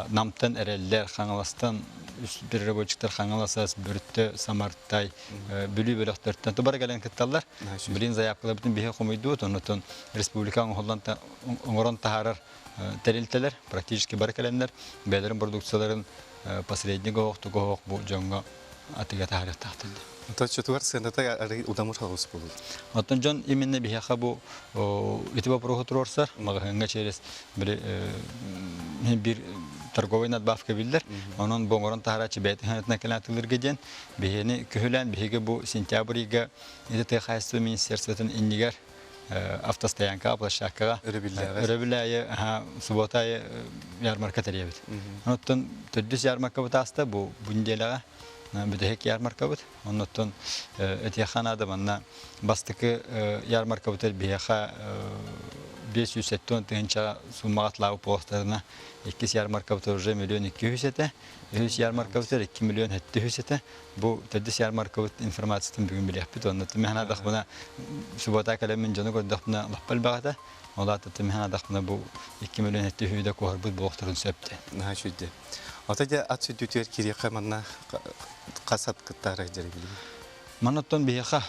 Намтан эрэллэр, Хаҥаластан переработчиктар Хаҥаласас, Бөртө, Самартай, Бүлүү бөлөхтөртөн бары кэлэн кытталлар. Билин заявкаларбытын биһи хомуйдубут, оннуттан республика оҥорон таһаарар тэрилтэлэр практически бары кэлэннэр бэйэлэрин продукцияларын посредник оһох, тугу оһох бу дьоҥҥо атыыга таһаарыахтаахтар. Точчотугар сыаната арый удамыр хаҕыс буолур. Оттон дьон именно биһиэхэ бу ити вопроһу туруорсар маҕаһыыҥҥа через били биир торговый надбавка биллэр. Онон бу оҥорон таһарааччы бэйэтин хаһыатынан кэлэн атыылыырга диэн биһиэни күһүлээн биһиги бу сентябрь ыйга ити тыа хаһаайыстыба министерствотын иннигэр автостоянкаҕа, площадкаҕа өрөбүл аайы суббота аайы ярмарка тэрийэбит. Оттон төрдүс ярмаркабыт ааста бу бу неделяҕа бүтэһик ярмаркабыт. Оннуттан этиэххэ наада манна бастакы ярмаркабытыгар биһиэхэ 570 тыһыынча суммаҕа атлаабыт буолуохтарына иккис ярмаркабытыгар уже миллион 200 этэ. Үһүс ярмаркабытыгар 2 миллион 700 этэ. Бу төрдүс ярмаркабыт информациятын бүгүн билиэхпит уонна түмэһэн адахпына суббота кэлэммин дьону көрдөхпүнэ лаппа элбэх этэ. Ол аата түмэһэн адахпына бу 2 миллион этти үһү да куоһарбыт буолуохтарын сөп диэн. Наһаа үчүгэй. Ата дьэ ат сүдүтүгэр кириэхэ манна хас ат кыттаара дьэрэ билигин? Манаттан биһиэхэ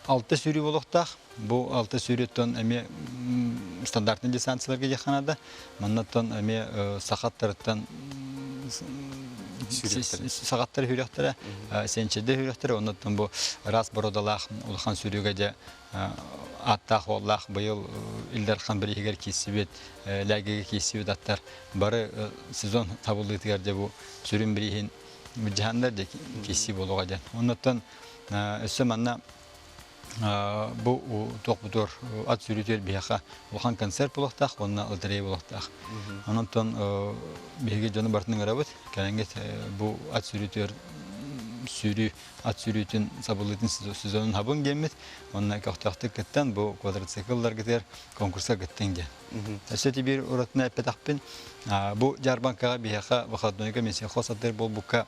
алта сүүрүү буолуохтаах. Бу алта сүүрүүттэн эмиэ стандартный дистанцияларга диэххэ наада. Маннаттан эмиэ саха аттарыттан саҕаттар хүрөхтэрэ, сенчэдэ хүрөхтэрэ, оннуттан бу ыраас бородалаах улахан сүрүгэ дьэ ааттаах уоллаах быйыл Ил Дархан бирииһигэр киирсибит, лээгигэ киирсибит аттар бары сезон табыллыытыгар дьэ бу сүрүн бирииһин былдьаһаннар дьэ киирсии буолуоҕа диэн. Оннуттан өссө манна бу туох ат сүүрүүтүгэр биһиэхэ улахан концерт буолуохтаах уонна лотерея буолуохтаах. Онон биһиги дьону барытын ыҥырабыт. Кэлэҥҥит бу ат сүүрүүтүгэр сүүрүү ат сүүрүүтүн сабыллыытын сезонун хабыҥ диэммит. Онно көхтөөхтүк кыттан бу квадроциклларгытыгар конкурска кыттыҥ диэн. Өссө биир уратына эппэтэхпин бу дьаарбаҥкаҕа биһиэхэ выходнойга минсельхоз сатыыр буолбукка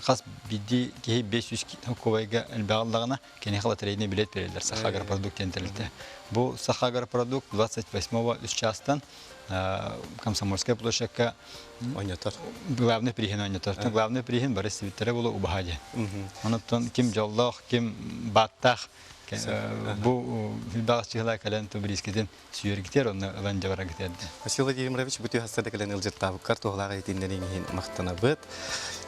хас биирдии киһи 500 кубайга элбэҕи ыллаҕына киниэхэ лотерейный билет берэллэр Сахаагропродукт диэн тэрилтэ. Бу Сахаагропродукт 28-го үс чаастан Комсомольская площадка ойнотор. Главный приһин ойнотор. Главный приһин бары сибиттэрэ болу убаһа диэн. Онуттан ким дьоллоох, ким бааттаах бу билбаҕас чыһыла кэлэн тубрискитин сүйэргитер онно ылан дьабарагытер. Василий Владимирович бу түһассада кэлэн ылдьыттаабыккар туһалаах этииннэрин иһин махтанабыт.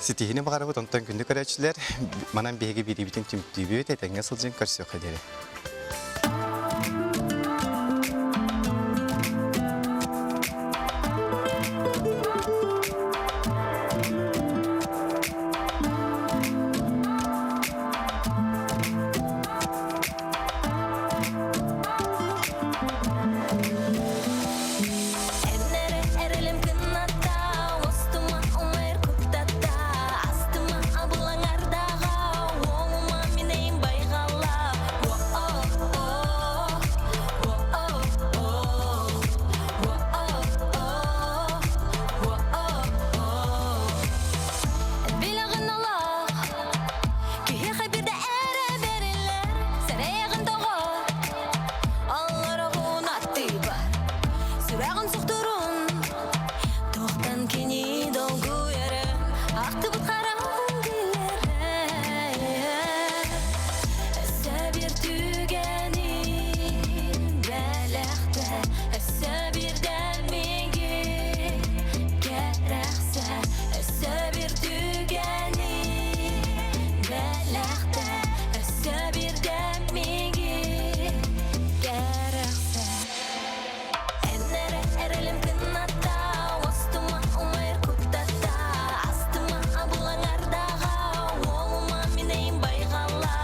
Ситиһини баҕарабыт, онтон күндү көрөөччүлэр, манан биһиги бириибитин түмүктүүбүт, этэҥҥэ сылдьын көрсүөххэ диэри. Эрэлим кынната, остума умайыр куттата, астыма абылаҥардаҕа, уоҥума минэйим байҕала. Билэҕин олох, киһиэхэ биирдэ эрэ бэриллэр, сэрэйэҕин доҕор, Олороҕун аттыыбар, сүрэҕин сухтурун, туохтан кини долгуйарын, ахтыбыт хараҕын билэрэ. Өссө биир түгэни бэлэхтэ, өссө биирдэ миигин кэрэхсэ, өссө биир түгэни бэлэхтэ, өссө биирдэ миигин кэрэхсэ. Эн эрэ эрэлим кынната, устума умайар куттата, астыма абылаҥардаҕа, уолума минэйим байҕала.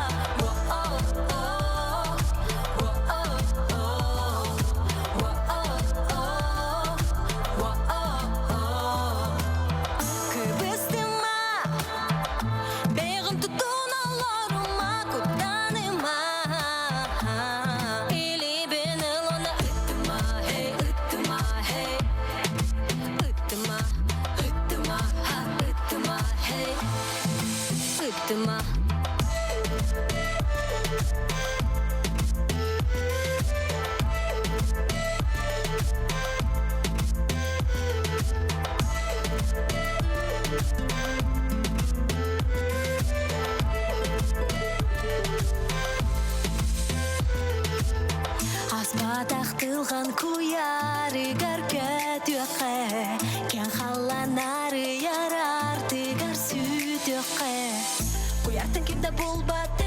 Кыбыстыма, бэйэҕин тутун олорума, куттаныма. Илиибин ылына ыттыма, эй, ыттыма, эй. Ыттыма, ыттыма, ха, ыттыма, эй. Ыттыма. Аспатах тылган куярыгар көтүөххэ, кэҥ халланары ярар тыгар сүтүөххэ. Куяртан ким да булбат.